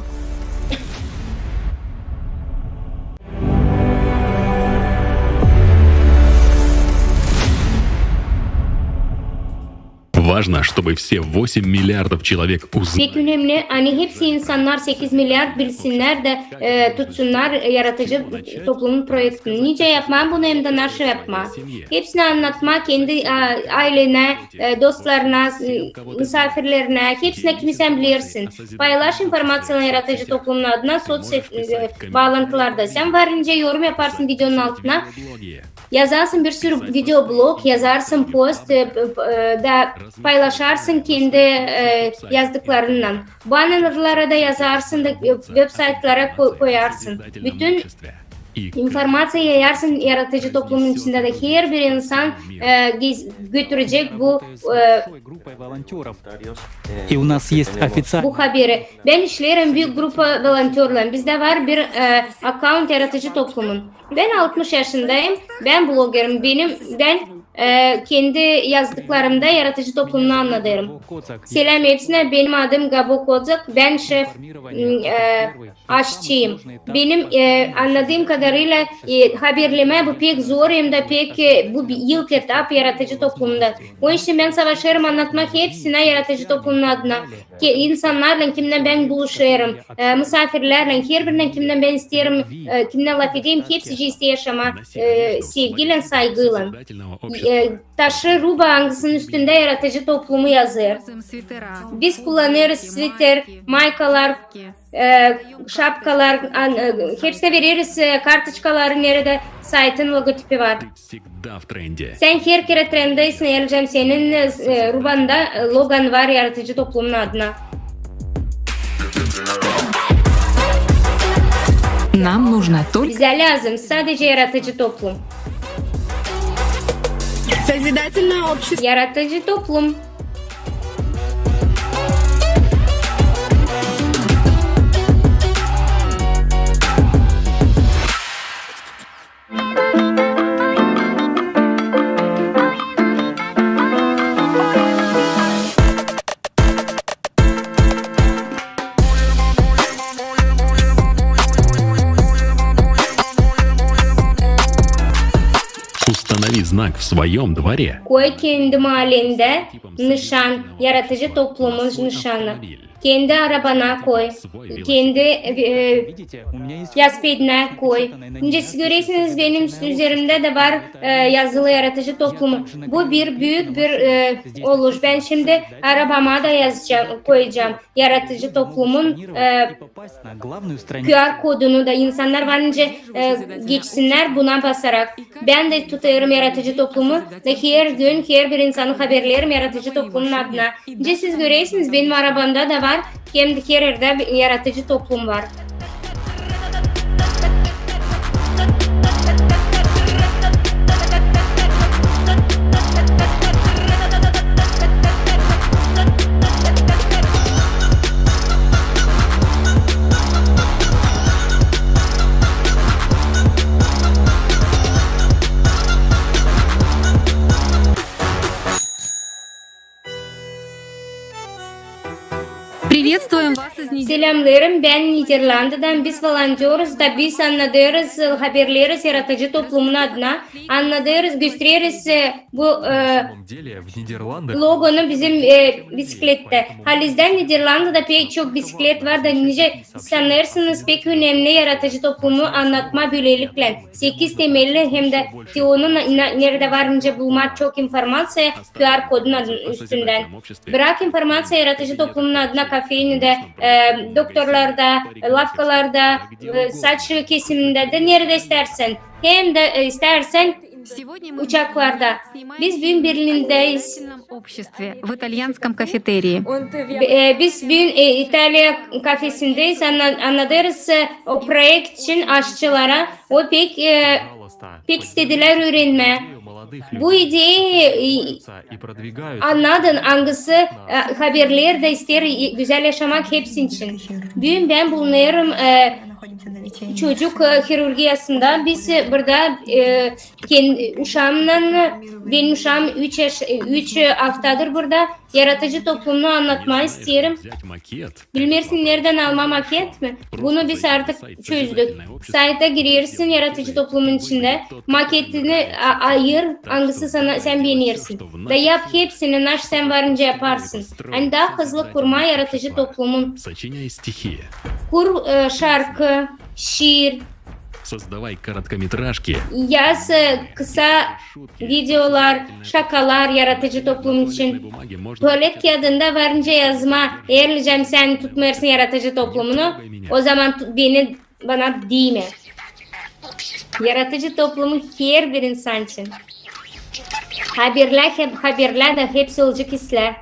Важно, чтобы все восемь миллиардов человек узнали. Pek önemli, ani hepsi insannar, sekiz milliard, bilsinnär dä tutsunnar yaratıcı toplumun proektini. Nicä yapmaa bunu hem dä naşo yapmaa. Hepsinä annatmaa, kendi aylenä, dostlarına, musaafirlerinä, hepsinä, kimi sän bilersin. Paylaş informaţiyanı yaratıcı toplumun adına soţ baalantılarda. Sän var nicä yorum yaparsın videonun altına. Yazarsın bir sürü videoblog, yazarsın post da paylaşarsın kendi yazdıklarınnan. Bannerlara da yazarsın da veb-saytlara koyarsın. Bütün informaţiya yayarsın yaratıcı toplumun içindä da herbir insan götürecek bu bu haberi. Bän işleerim büük grupa volontörlarlan. Bizdä var bir akaunt yaratıcı toplumun. Bän altmış yaşındayım, bän blogerim, benim, bän kendi yazdıklarımda yaratıcı toplumunu annadêrım. Seläm hepsinä, benim adım Gabo Kodzak, bän şef aşçıyım. Benim annadıım kadarıyla haberlemää bu pek zor, hem dä pek bu ilk etap yaratıcı toplumunda. Onun için bän savaşêrım annatmaa hepsinä yaratıcı toplumun adına. Insannarlan, kimnän bän buluşêrım, musaafirlärlän, herbirinnän, kimnän bän isteerim, kimnän lafedeyim, hepsicii isteer yaşamaa sevgiylän, saygıylan. Taşı ruba, angısının üstündä yaratıcı toplumu yazêr. Biz kullanêrız sviter, maykalar, şapkalar, hepsinä vereriz kartoçkaları, neredä saytın logotipi var. Sän her kerä trenddäsin, eer senin rubanda logon var yaratıcı toplumun adına. Нам нужно только... Bizä lääzım sadecä yaratıcı toplum. Созидательное общество. Yaratıcı toplum. Установи знак в своём дворе. Koy kendi maallendä nışan, yaratıcı toplumun nışanı. Kendi arabana koy, kendi yaspeedinä koy. Nicä siz görersiniz, benim üzerimdä dä var yazılı yaratıcı toplumu. Bu bir büük bir oluş. Bän şindi arabama da yazacam, koyacam yaratıcı toplumun QR kodunu da, insannar var nicä geçsinnär buna basarak. Bän dä tutêrım yaratıcı toplumu da her gün herbir insanı haberleerim yaratıcı toplumun adına. Nicä siz görersiniz, benim arabamda da var, hem dä her erdä yaratıcı toplum var. Приветствуем вас из Нидерландов. Selämnerim, bän Niderlandadan. Biz volontöruz da biz annadêrız, e, haberleri yaratıcı toplumun adına. Annadêrız, göstereriz, e, bu, e, logonu bizim, e, bisiklettä. Halizdän Niderlandada pek çok bisiklet var da, nicä sanêrsınız, pek önemli yaratıcı toplumu annatma bölelikle. Sekiz temelli hem dä te onu na-, na-, neredä var nicä bulmaa çok informaţiya Q R kodun adın üstündän. Brak informaţiya yaratıcı toplumun adına kafeynedä, e, doktorlarda, e, lafkalarda, e, saç kesimindä dä neredä istärsän. Hem dä, e, istärsän uçaklarda. Biz büün Berlindäyiz. Обществе в итальянском кафетерии. Bi-, e, biz büün, e, İtaliya kafesindeyiz. Anna-, annadêrız, e, o proekt için aşçılara. O pek, e, pek istedilär üürenmää. Bu ideyi, e, annadın, angısı, e, haberlerdä isteer, e, gözäl yaşamak hepsi için. Büün bän bulunêrım, e, çocuk, e, hirurgiyasında. Biz, e, burada, e, kän-, uşaamnan, benim uşaam üç yaş-, üç aftadır burada. Yaratıcı toplumunu annatmaa isteerim. Bilmeersin, neredän almaa maket mi? Bunu biz artık çözdük. Sayta girersin yaratıcı toplumun içindä, maketini a-, ayır, angısı sana, sän beenersin. Da yap hepsini, naş sän varınca yaparsın. Ani taa hızlı kurmaa yaratıcı toplumun. Kur, e, şarkı, şiir. Yaz, e, kısa videolar, şakalar yaratıcı toplum için. Tualet kiyadında varınca yazmaa. Eer, Licem, sän tutmêêrsın yaratıcı toplumunu, o zaman tu-, beni, bana diimä. Yaratıcı toplumu herbir insan için. Haberlää, hep, haberlää da hepsi olacek islää.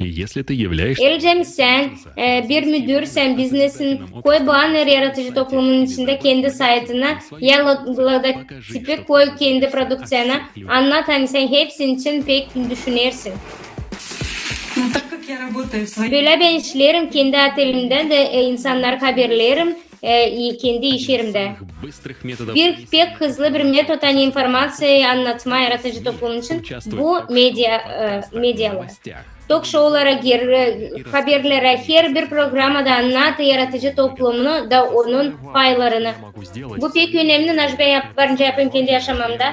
Licem, sän, e, bir müdürsän, biznesin, koy banner yaratıcı toplumun içindä kendi saytına, ya lo-, logotipi koy kendi produkţiyana, annat, ani sän hepsinin için pek düşünersin. Bölä bän işleerim kendi otelimdä dä, e, insannarı haberleerim, e, i kendi iş erimdä. Bir pek hızlı bir metod, ani informaţiyayı annatmaa yaratıcı toplum için, bu media, e, medialar. Tok-şoulara gir, e, haberlerä, herbir programada annat yaratıcı toplumunu da onun paylarını. Bu pek önemli, naş bän yap-, varınca yapêrım kendi yaşamamda.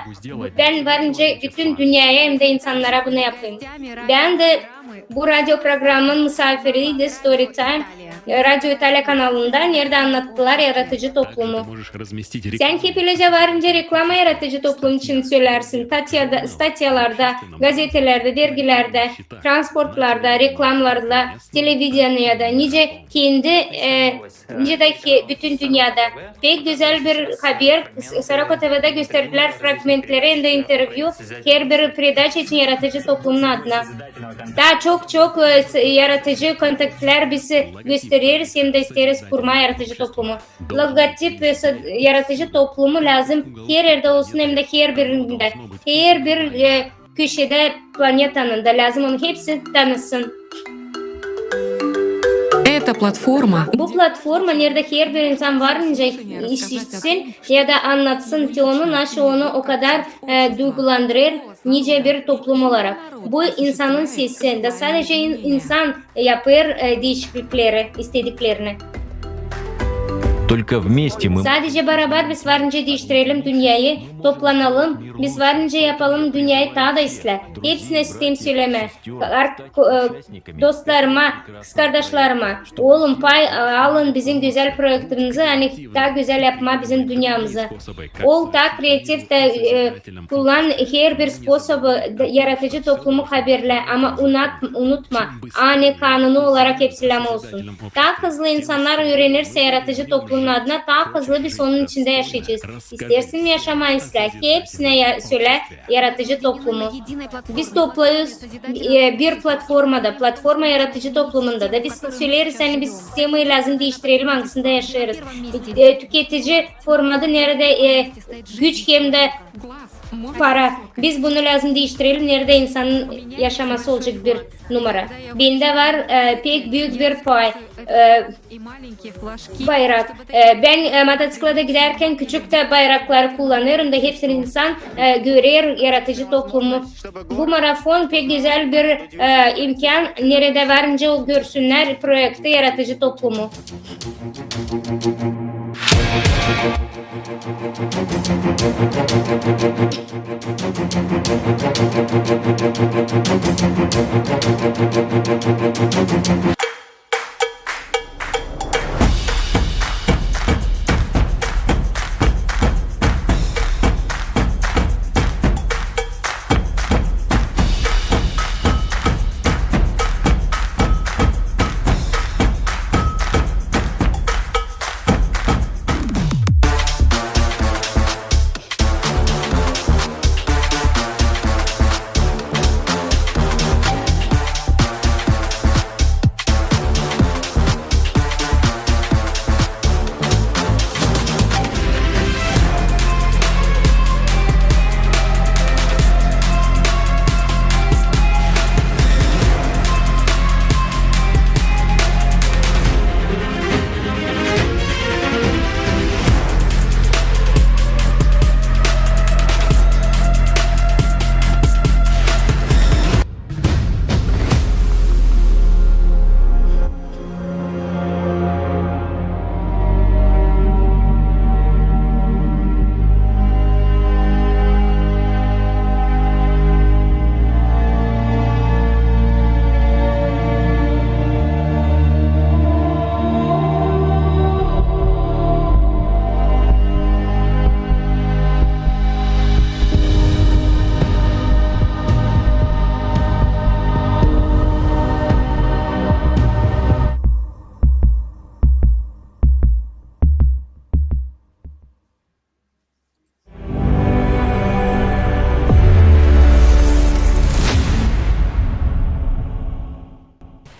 Bän varınca bütün dünneyä hem dä insannara bunu yapêrım. Bän dä bu radio programın musaafiriydi, Story Time, e, Radio İtalya kanalında, neredä annattılar yaratıcı toplumu. Sän hep ölecä varınca reklama yaratıcı toplum için sölärsin. Statiyada, statyalarda, gazetelerdä, dergilerdä, transportlarda, reklamlarda, televideniyada, nicä kendi, e, nicä dä ki bütün dünnedä. Pek gözäl bir haber. S-, Sarako TVdä gösterdilär fragmentleri hem dä intervyu. Herbir peredaça için yaratıcı toplumun adına. Taa çok-çok, e, s-, yaratıcı kontaktlär biz, e, göstereriz hem dä isteeriz kurmaa yaratıcı toplumu. Logotip, e, s-, yaratıcı toplumu lääzım her erdä olsun hem dä herbirindä. Herbir, e, köşedä planetanın da lääzım onu hepsi tanısın. Эта платформа. Bu platforma, neredä herbir insan varınca işitsin ya da annatsın, te onu, naşey onu o kadar, e, duygulandırêr, nicä bir toplum olarak. Bu insanın sesi, da sadece in-, insan yapêr, e, diişiklikleri, istediklerini. Только вместе мы. Sadece barabar biz varınca diiştirelim dünneyä, toplanalım, biz varınca yapalım dünneyä taa da islää. Hepsinä isteerim sölemää. Ar-, ko-, e, dostlarıma, kızkardaşlarıma, olun, pay, e, alın bizim gözäl proektimizi, ani taa gözäl yapmaa bizim dünnemämizi. Ol taa kreativ da, e, kullan herbir sposobu da yaratıcı toplumu haberlää, ama unat-, unutma, ani kanuni olarak hepsi lääzım olsun. Taa hızlı insannar üürenersä yaratıcı toplumun adına, taa hızlı biz onun içindä yaşayacez. İsteersin yaşamaa islää, hepsinä ya-, sölä yaratıcı toplumu. Biz topluyuz, e, bir platformada, platforma yaratıcı toplumunda da biz söleeriz, ani biz sistemayı lääzım diiştirelim, angısında yaşêêrız. E, tüketici formatı, neredä, e, güç hem dä Para. Biz bunu lääzım diiştirelim, neredä insanın yaşaması olacek bir numara. Bendä var e, pek büük bir pay. E, bayrak. E, bän e, motoţiklada gidärkän küçük dä bayrakları kullanêrım da hepsini insan e, görer, yaratıcı toplumu. Bu marafon pek gözäl bir e, imkan, neredä var nicä görsünnär proekti yaratıcı toplumu.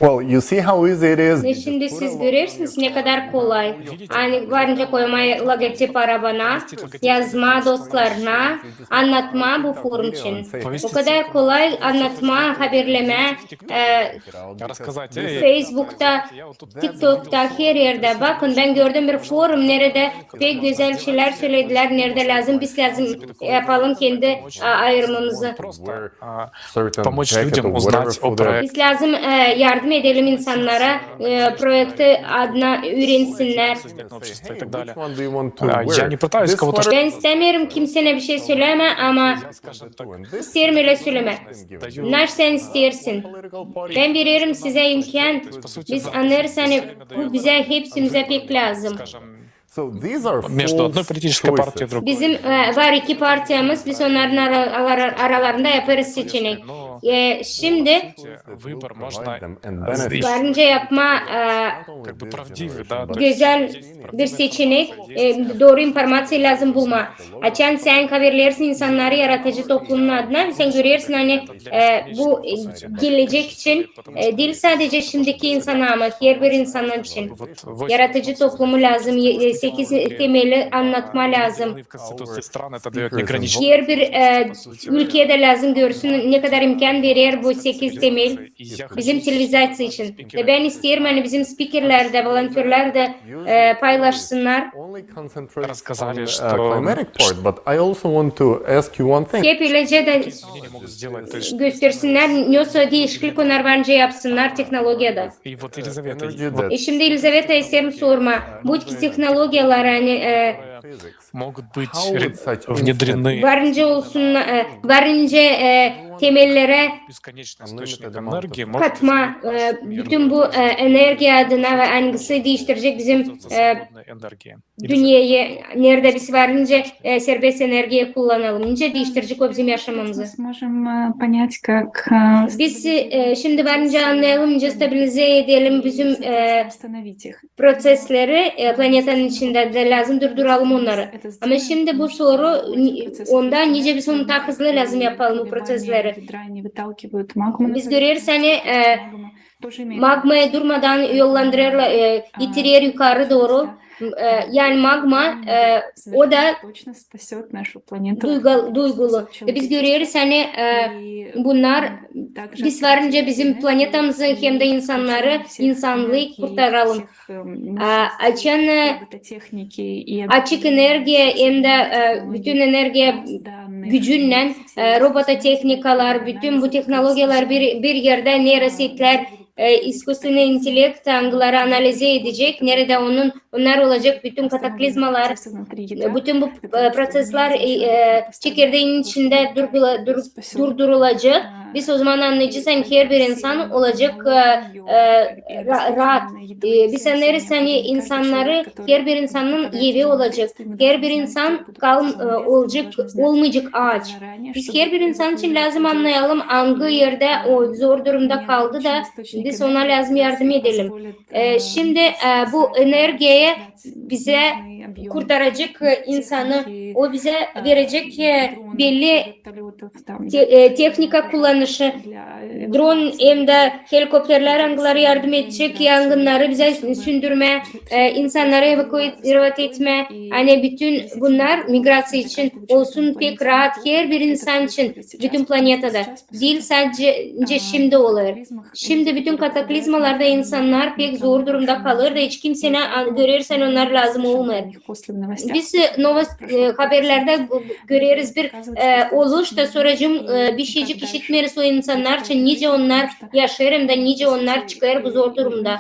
Well, you see how easy it is. Ve şindi siz görersiniz, ne kadar kolay. Ani var nicä koymaa logotip arabana, yazmaa dostlarına, annatmaa bu forum için. O kadar kolay annatmaa, haberlemää, e, Facebookta, TikTokta, her erdä. Bakın, bän gördüm bir forum, neredä pek gözäl şeylär söledilär, neredä lääzım, biz lääzım yapalım kendi, a, ayırımımızı. Помочь людям узнать о проекте. Biz lääzım e, yardım edelim insannara, e, proekti adına üürensinnär. Bän istämeerim kimseyä bir şey sölemää, ama isteerim ölä sölemää. Naş sän isteersin. Bän vererim sizä imkan. Biz annêêrız, ani bu bizä, hepsimizä pek lääzım. Между одной политической партией и другой. Bizim e, var iki partiyamız, biz onnarın ara-, ara-, aralarında yapêrız seçenek. E, şindi var nicä yapmaa e, gözäl bir seçenek, e, dooru informaţiya lääzım bulmaa. Açan sän haberleersin insannarı yaratıcı toplumun adına, sän görersin, ani e, bu e, gelecek için E, diil sade şindiki insana, ama herbir insan için. Yaratıcı toplumu lääzım, e, sekiz temeli annatmaa lääzım. Herbir e, ülkeyä dä lääzım görsün, ne kadar imkan verer bu sekiz temel bizim ţivilizaţiya için. Ve bän isteerim, ani bizim spikerlär dä, volontörlär dä e, paylaşsınnar. Hep ölecä dä göstersinnär, nesoy diişiklik onnar var nicä yapsınnar tehnologiyada. E, şindi Elizaveta isteerim sormaa. Будь ki tehnologiyalar, ani e, var nicä olsun, e, var nicä e, temellerä katmaa e, bütün bu e, energiya adına, ve angısı diiştirecek bizim e, dünneyi, neredä biz var nicä e, serbest energiya kullanalım, nicä diiştirecek o bizim yaşamamızı. Biz e, şindi var nicä annayalım, nicä stabilizä edelim bizim e, proţesleri, e, planetanın içindä, dä lääzım durduralım onnarı. Ama şindi bu soru, onda nicä biz onu taa hızlı lääzım yapalım bu proţesleri. Biz göreriz, ani e, magmayı durmadan yollandırêrlar, e, itirer yukarı dooru. e, yani magma, e, o da duygal-, duygulu. Ve biz göreriz, ani, e, bunnar biz varınca bizim planetamızı hem dä insannarı, insannıı kurtaralım. E, açan, e, açık energiya hem dä, e, bütün energiya gücünnän, e, robototehnikalar, bütün bu tehnologiyalar bir, bir erdä neyrosetlär, e, искусственный интеллект, angıları analiz edecek, neredä onun, onnar olacek bütün kataklizmalar, e, bütün bu, e, proseslär, e, e, çekirdeyin içindä durgula-, dur-, durdurulacek. Biz o zaman annayacez, ani herbir insan olacek, e, e, ra-, raat. E, biz annêêrız, ani insannarı, herbir insannın evi olacek. Herbir insan kal-, e, olacek, olmayacek aaç. Biz herbir insan için lääzım annayalım, angı erdä o zor durumda kaldı da biz ona lääzım yardım edelim. E, şindi, e, bu energiya bizä kurtaracek, e, insanı, o bizä verecek, e, belli te-, e, tehnika kullanışı, dron hem dä helikopterlär, angıları yardım edecek yangınnarı bizä sündürmää, e, insannarı evakuirovat etmää. Ani bütün bunnar migraţiya için olsun pek raat herbir insan için bütün planetada. Diil sade şindi olêr. Şindi bütün kataklizmalarda insannar pek zor durumda kalêr da hiç kimseyi, görersin, onnar lääzım olmêêr. Biz, e, novost-, e, haberlerdä gö-, göreriz bir, e, oluş da, sora, e, bir şeycik işitmeeriz o insannar için, nicä onnar yaşêêr hem dä nicä onnar çıkêr bu zor durumda.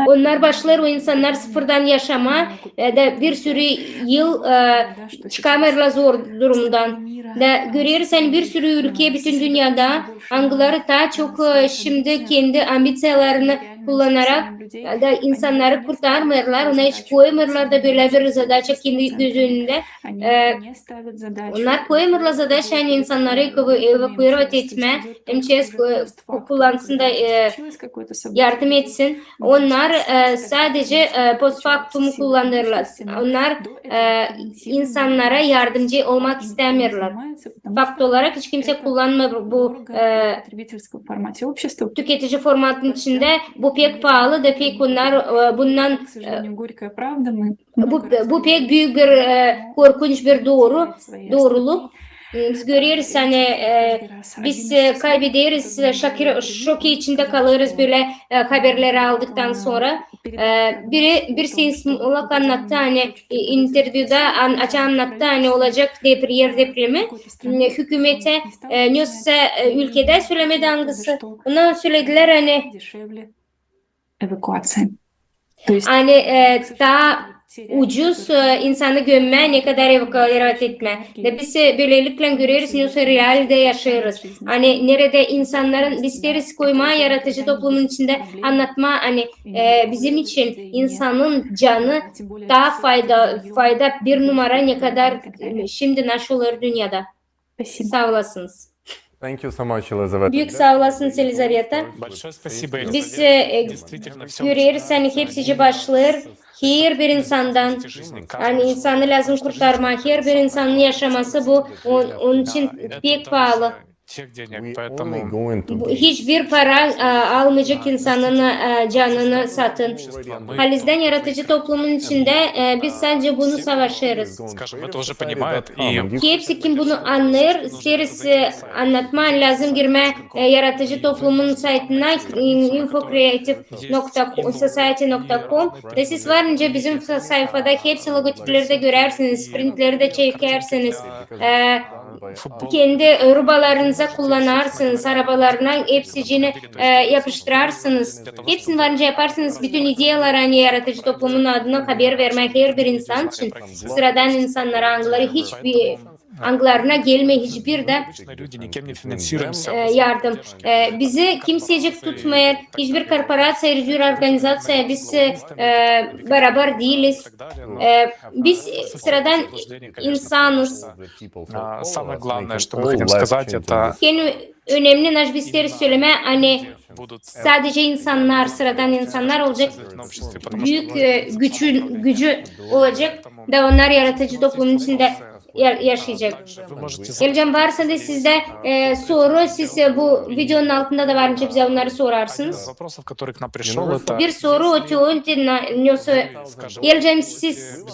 Onnar başlêêr o insannar sıfırdan yaşamaa, e, da bir sürü yıl, e, çıkamêêrlar zor durumdan. Da göreriz, ani bir sürü ülke bütün dünnedä, angıları taa çok, e, şindi kendi ambiţiyalarını kullanarak, e, da insannarı kurtarmêêrlar, ona hiç koymêêrlar da bölä bir zadaça kendi göz önündä. E, onnar koymêêrlar zadaça, ani insannarı evaku-, evakuirovat etmää, M Ç S ku-, ku-, kullansın da, e, yardım etsin. Onnar, e, sadece, e, постфактум kullanêrlar. Onnar, e, insannara yardımcı olmak istämeerlär. Fakt olarak hiç kimse kullanmêêr bu, e, tüketici formatın içindä. Bu pek paalı da pek onnar, e, bundan, e, bu, bu pek büük bir, e, korkunç bir dooru, dooruluk. Biz göreriz, ani, e, biz, e, kaybederiz, e, şokir-, şok içindä kalêrız bölä, e, haberleri aldıktan sora. E, biri, bir seysmolog annattı, ani, e, intervyuda an-, açan annattı, ani olacek depre-, er depremi, e, hükümetä, e, nesä, e, ülkedä, sölemedi angısı. Ona söledilär, ani ani, e, taa ucuz, e, insanı gömmää, nekadar evakuirovat etmää. Da biz, e, bölelikle göreriz, nesä realidä yaşêêrız. Ani neredä insannarın, biz isteeriz koymaa yaratıcı toplumun içindä, annatmaa, ani, e, bizim için insanın canı taa fayda, fayda bir numara, nekadar, e, şindi nasıl olêr dünnedä. Saa olasınız. Büük saa olasınız, Elizaveta. Biz, e, e, göreriz, ani hepsicii başlêêr herbir insandan, ani insanı lääzım kurtarmaa, herbir insanın yaşaması bu, on-, onun için pek paalı. Bu, hiçbir para, e, almayacek insanın, e, canını satın. Halizdän yaratıcı toplumun içindä, e, biz sadece bunu savaşêrız. Hepsi, kim bunu annêêr, isteeriz, e, annatmaa, lääzım girmää, e, yaratıcı toplumun saytına, info creative nokta society nokta com. Da siz varınca bizim sa-, sayfada hepsi logotipleri dä görersiniz, printleri dä çekersiniz. E, kendi rubalarınıza kullanarsınız, arabalarına hepsicini, e, yapıştırarsınız. Hepsini varınca yaparsınız. Bütün ideyalar, ani yaratıcı toplumun adına haber vermää herbir insan için, sıradan insannara, angıları hiçbir, angılarına gelmeer hiçbir dä, e, yardım. E, bizi kimsecik tutmêêr, hiçbir korporaţiya, hiçbir organizaţiya, biz, e, barabar diiliz. E, biz, e, sıradan insanız. En önemli, naş biz isteeriz sölemää, ani sadece insannar, sıradan insannar olacek, büük, e, gücü, gücü olacek, da onnar yaratıcı toplumun içindä ya- yaşayacek. Elcem, varsa da sizdä e, soru, siz e, bu videonun altında da var, nicä bizä onnarı sorarsınız. Bir soru o teote, na- nesoy, Elcem, siz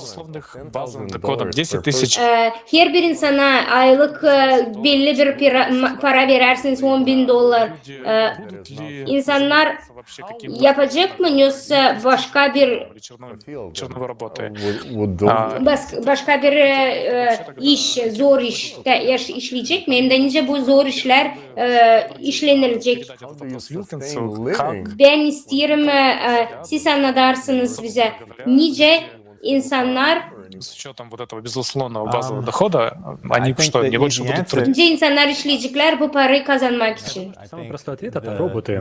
e, herbir insana aylık e, belli bir pira- ma- para verärsiniz, on bin dolar. E, insannar yapacek mı, nesoy başka bir, bas- başka bir e, e, iş, zor iş da yaş- işleyecek mi? Hem dä nicä bu zor işlär e, işlenilecek? Bän isteerim, e, e, siz annadarsınız bizä, nicä insannar, с учётом вот этого безусловного базового дохода, они что, не больше будут трудиться? Nicä insannar işleyeceklär bu parayı kazanmak için?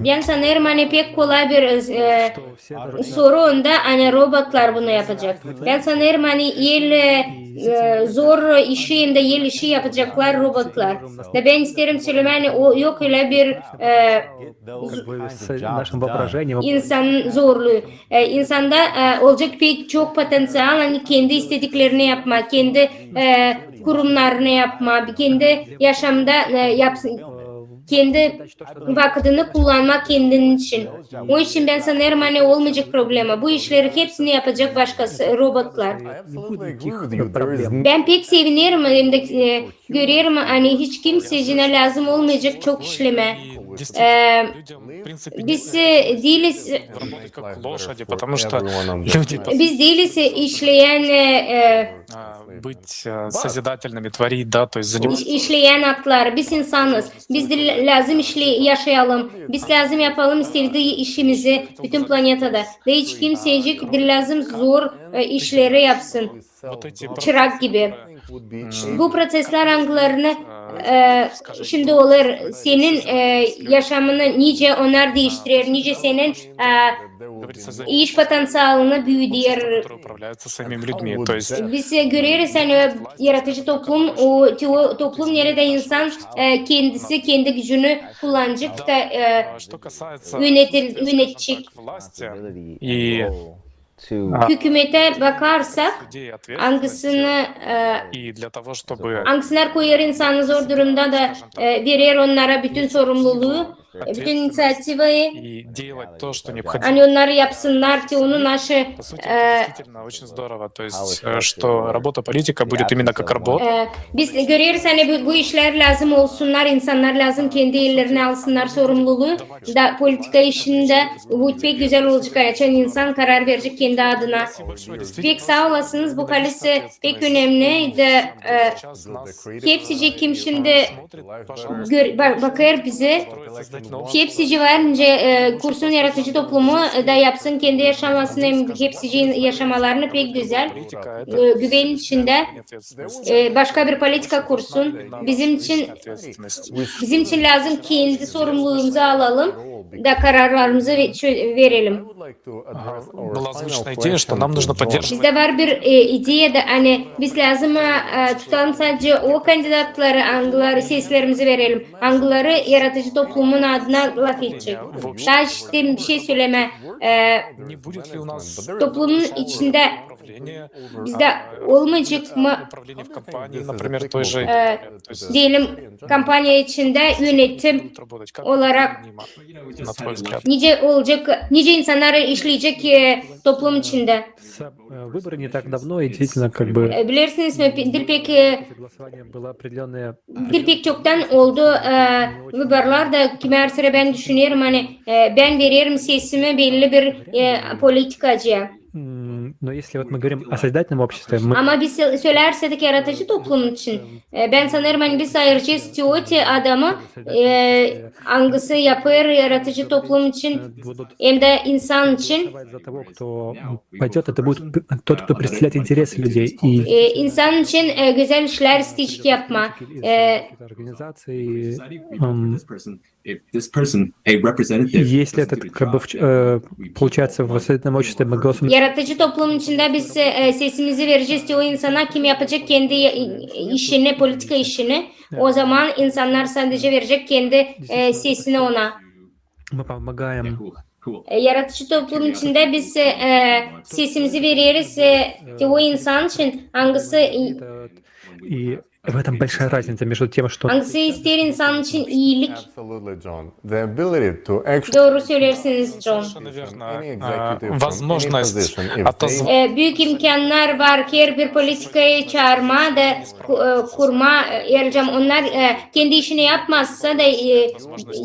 Bän sanêrım, ani pek kolay bir e, soru onda, ani robotlar bunu yapacek. Bän sanêrım, ani el e, zor işi, hem dä el işi yapaceklar robotlar. Da bän isteerim sölemää, ani o yok ölä bir e, insan zorluu. E, insanda e, olacek pek çok potenţial, ani kendi istediklerini yapmaa, kendi e, kurumnarını yapmaa, kendi yaşamda e, yapsın, kendi vakıdını kullanmaa kendin için. O için bän sanêrım, ani olmayacek problema. Bu işleri hepsini yapacek başkası, robotlar. Bän pek sevinerim, hem dä e, görerim, ani hiç kimsecää lääzım olmayacek çok işlemää. E, biz e, diiliz, biz diiliz e, işleyän e, e, быть э, созидательными, творить, да, то есть заниматься. İş- işleyän atlar, biz insanız. Biz dä lääzım işle- yaşayalım. Biz lääzım yapalım sevdii işimizi bütün planetada. Da hiç kimsecää dä lääzım zor e, işleri yapsın. Çırak gibi. Bu proţeslär, angılarını e, şindi olêr senin e, yaşamını, nicä onnar diiştirer, nicä senin e, iş potenţialını büüder. Biz e, göreriz, ani yaradıcı toplum, o te- o toplum, neredä insan e, kendisi kendi gücünü kullanacek da e, yönetil- yönetecek. Hükümetä bakarsak, angısını e, angısınnar koyêr insanı zor durumda da e, verer onnara bütün sorumluluu, bütün iniţiativayı, ani onnar yapsınnar te onu naşı e, Действительно, очень здорово, то есть, э, что работа политика будет именно как работа. E, biz göreriz, ani bu, bu işlär lääzım olsunnar, insannar lääzım kendi ellerinä alsınnar sorumluluu da politika işindä. Bu pek gözäl olacek, açan insan karar verecek kendi adına. Pek saa olasınız, bu halis pek önemli da e, hepsicii, kim şindi gör- ba- bakêr bizi, hepsicii var nicä e, kursun yaradıcı toplumu da yapsın kendi yaşamasını, hem hepsicii yaşamalarını pek gözäl e, güven içindä e, başka bir politika kursun. Bizim için, bizim için lääzım kendi sorumluluumuzu alalım da kararlarımızı ve- çö- verelim. Была озвучена идея, что нам нужно поддерживать. Bizdä var bir e, ideya da, ani biz lääzım e, e, tutalım sadecä o kandidatları, angıları seslerimizi verelim, angıları yaradıcı toplumun adına lafedecek. Taa iştä bir şey sölemää, e, toplumun içindä bizdä olmayacek mı, e, deyelim, kompaniya içindä yönetim olarak nicä olacek, nicä insannar işleyecek e, toplum içindä? Выборы не так давно, и действительно, как бы... E, bilersiniz mi, pe- diil pek e, Голосование было определённое. Diil pek çoktan oldu e, выборlar da, kimär sıra bän düşünerim, ani e, bän vererim sesimi belli bir e, politikacıya. Но если вот мы говорим о созидательном обществе, мы... Ama biz sö- sölärsek yaradıcı toplum için, e, bän sanêrım, ani biz ayıracez te o adamı, e, angısı yapêr yaradıcı toplum için, hem dä insan için. За того, кто пойдёт, это будет тот, кто представляет интересы людей. И... E, insan için e, gözäl işlär isteyecek yapmaa. E, организации, If this person, a representative, если этот, как бы, получается, в созидательном обществе мы голосуем. Yaradıcı toplum içindä biz e, sesimizi verecez te o insana, kim yapacek kendi e, işini, politika işini. O zaman insannar sadecä verecek kendi e, sesini ona. Мы помогаем. E, yaradıcı toplum içindä biz e, sesimizi vereriz e, te o insan için, angısı e, И в этом большая разница между тем, что... Angısı isteer insan için iilik. Absolutely, John. The ability to actually Dooru söleersiniz, John. Совершенно верно. А, Возможность отозваться. E, büük imkannar var herbir politikayı çaarmaa da ku- e, kurmaa, e, ercam. Onnar e, kendi işini yapmazsa da e,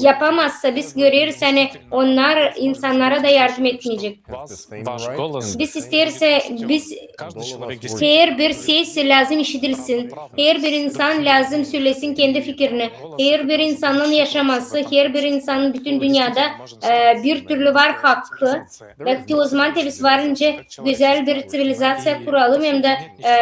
yapamazsa, biz göreriz, ani onnar insannara da yardım etmeyecek. Вас, ваш голос. Biz isteersä, biz Каждый человек действительно herbir ses lääzım işidilsin. Herbir insan lääzım sölesin kendi fikirini. Herbir insanın yaşaması, herbir insanın bütün dünnedä e, bir türlü var hakkı. Belki o zaman te biz varınca gözäl bir ţivilizaţiya kuralım hem dä e,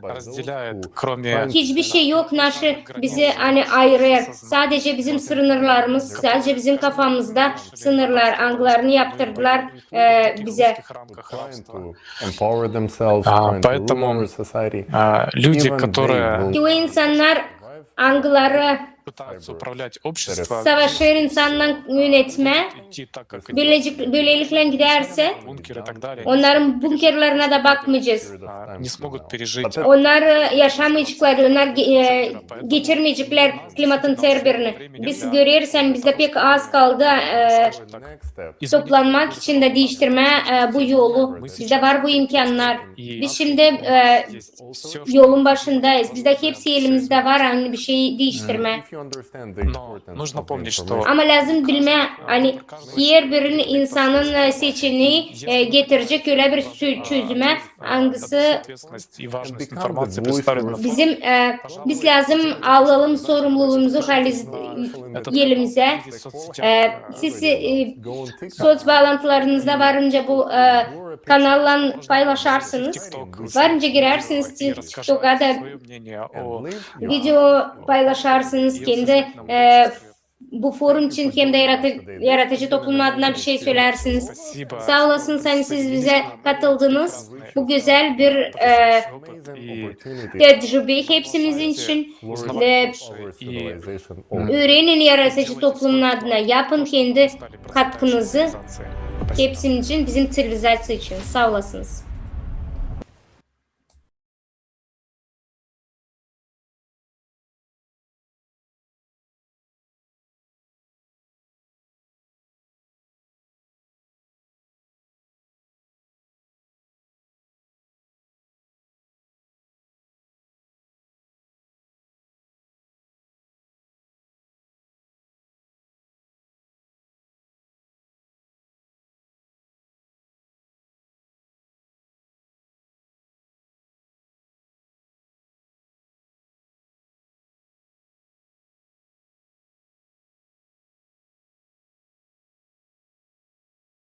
разделяет, кроме hiçbir şey yok, naşı bizi ani ayırêr. Sadece bizim sınırlarımız, sadece bizim kafamızda sınırlar, angılarını yaptırdılar e, bizä. В рамках trying рабства. to empower themselves, А, trying to rule поэтому, our society. А, Люди, Even they которые will Ki o insannar, angıları пытаются управлять обществом, savaşêr insannan yönetmää, идти так, как идёт böylecik, böylelikle gidersä, бункеры и так далее, onnarın bunkerlarına da bakmayacez. а, не смогут пережить. Onnar e, yaşamayaceklar, onnar ge- e, geçirmeyecekler klimatın terbirini. Biz göreriz, ani bizdä pek az kaldı e, Next step. toplanmak için dä diiştirmää e, bu yolu. Bizdä var bu imkannar. Biz şindi e, Всё, что yolun başındayız. Bizdä hepsi elimizdä var, ani bir şey diiştirmää. If you understand the Но importance нужно of the помнить, что information, Ama lääzım bilmää, ani herbirinin insanın e, seçenii e, getirecek ölä bir sü- çözümä, angısı ответственность и важность информации представлена. bizim e, biz lääzım alalım sorumluluumuzu haliz elimizä. E, siz e, soţ baalantılarınızda varınca bu e, kanallan paylaşarsınız. Varınca girersiniz TikTok'a da Своё мнение о video paylaşarsınız kendi e, bu forum için hem dä yaratı- yaratıcı toplumun adına bir şey söleersiniz. Saa olasınız, ani siz bizä katıldınız. Bu gözäl bir e, и tecrübe hepsimiz için. E, civilization. üürenin yaratıcı toplumun adına, yapın kendi katkınızı hepsimiz için, bizim ţivilizaţiya için. Saa olasınız.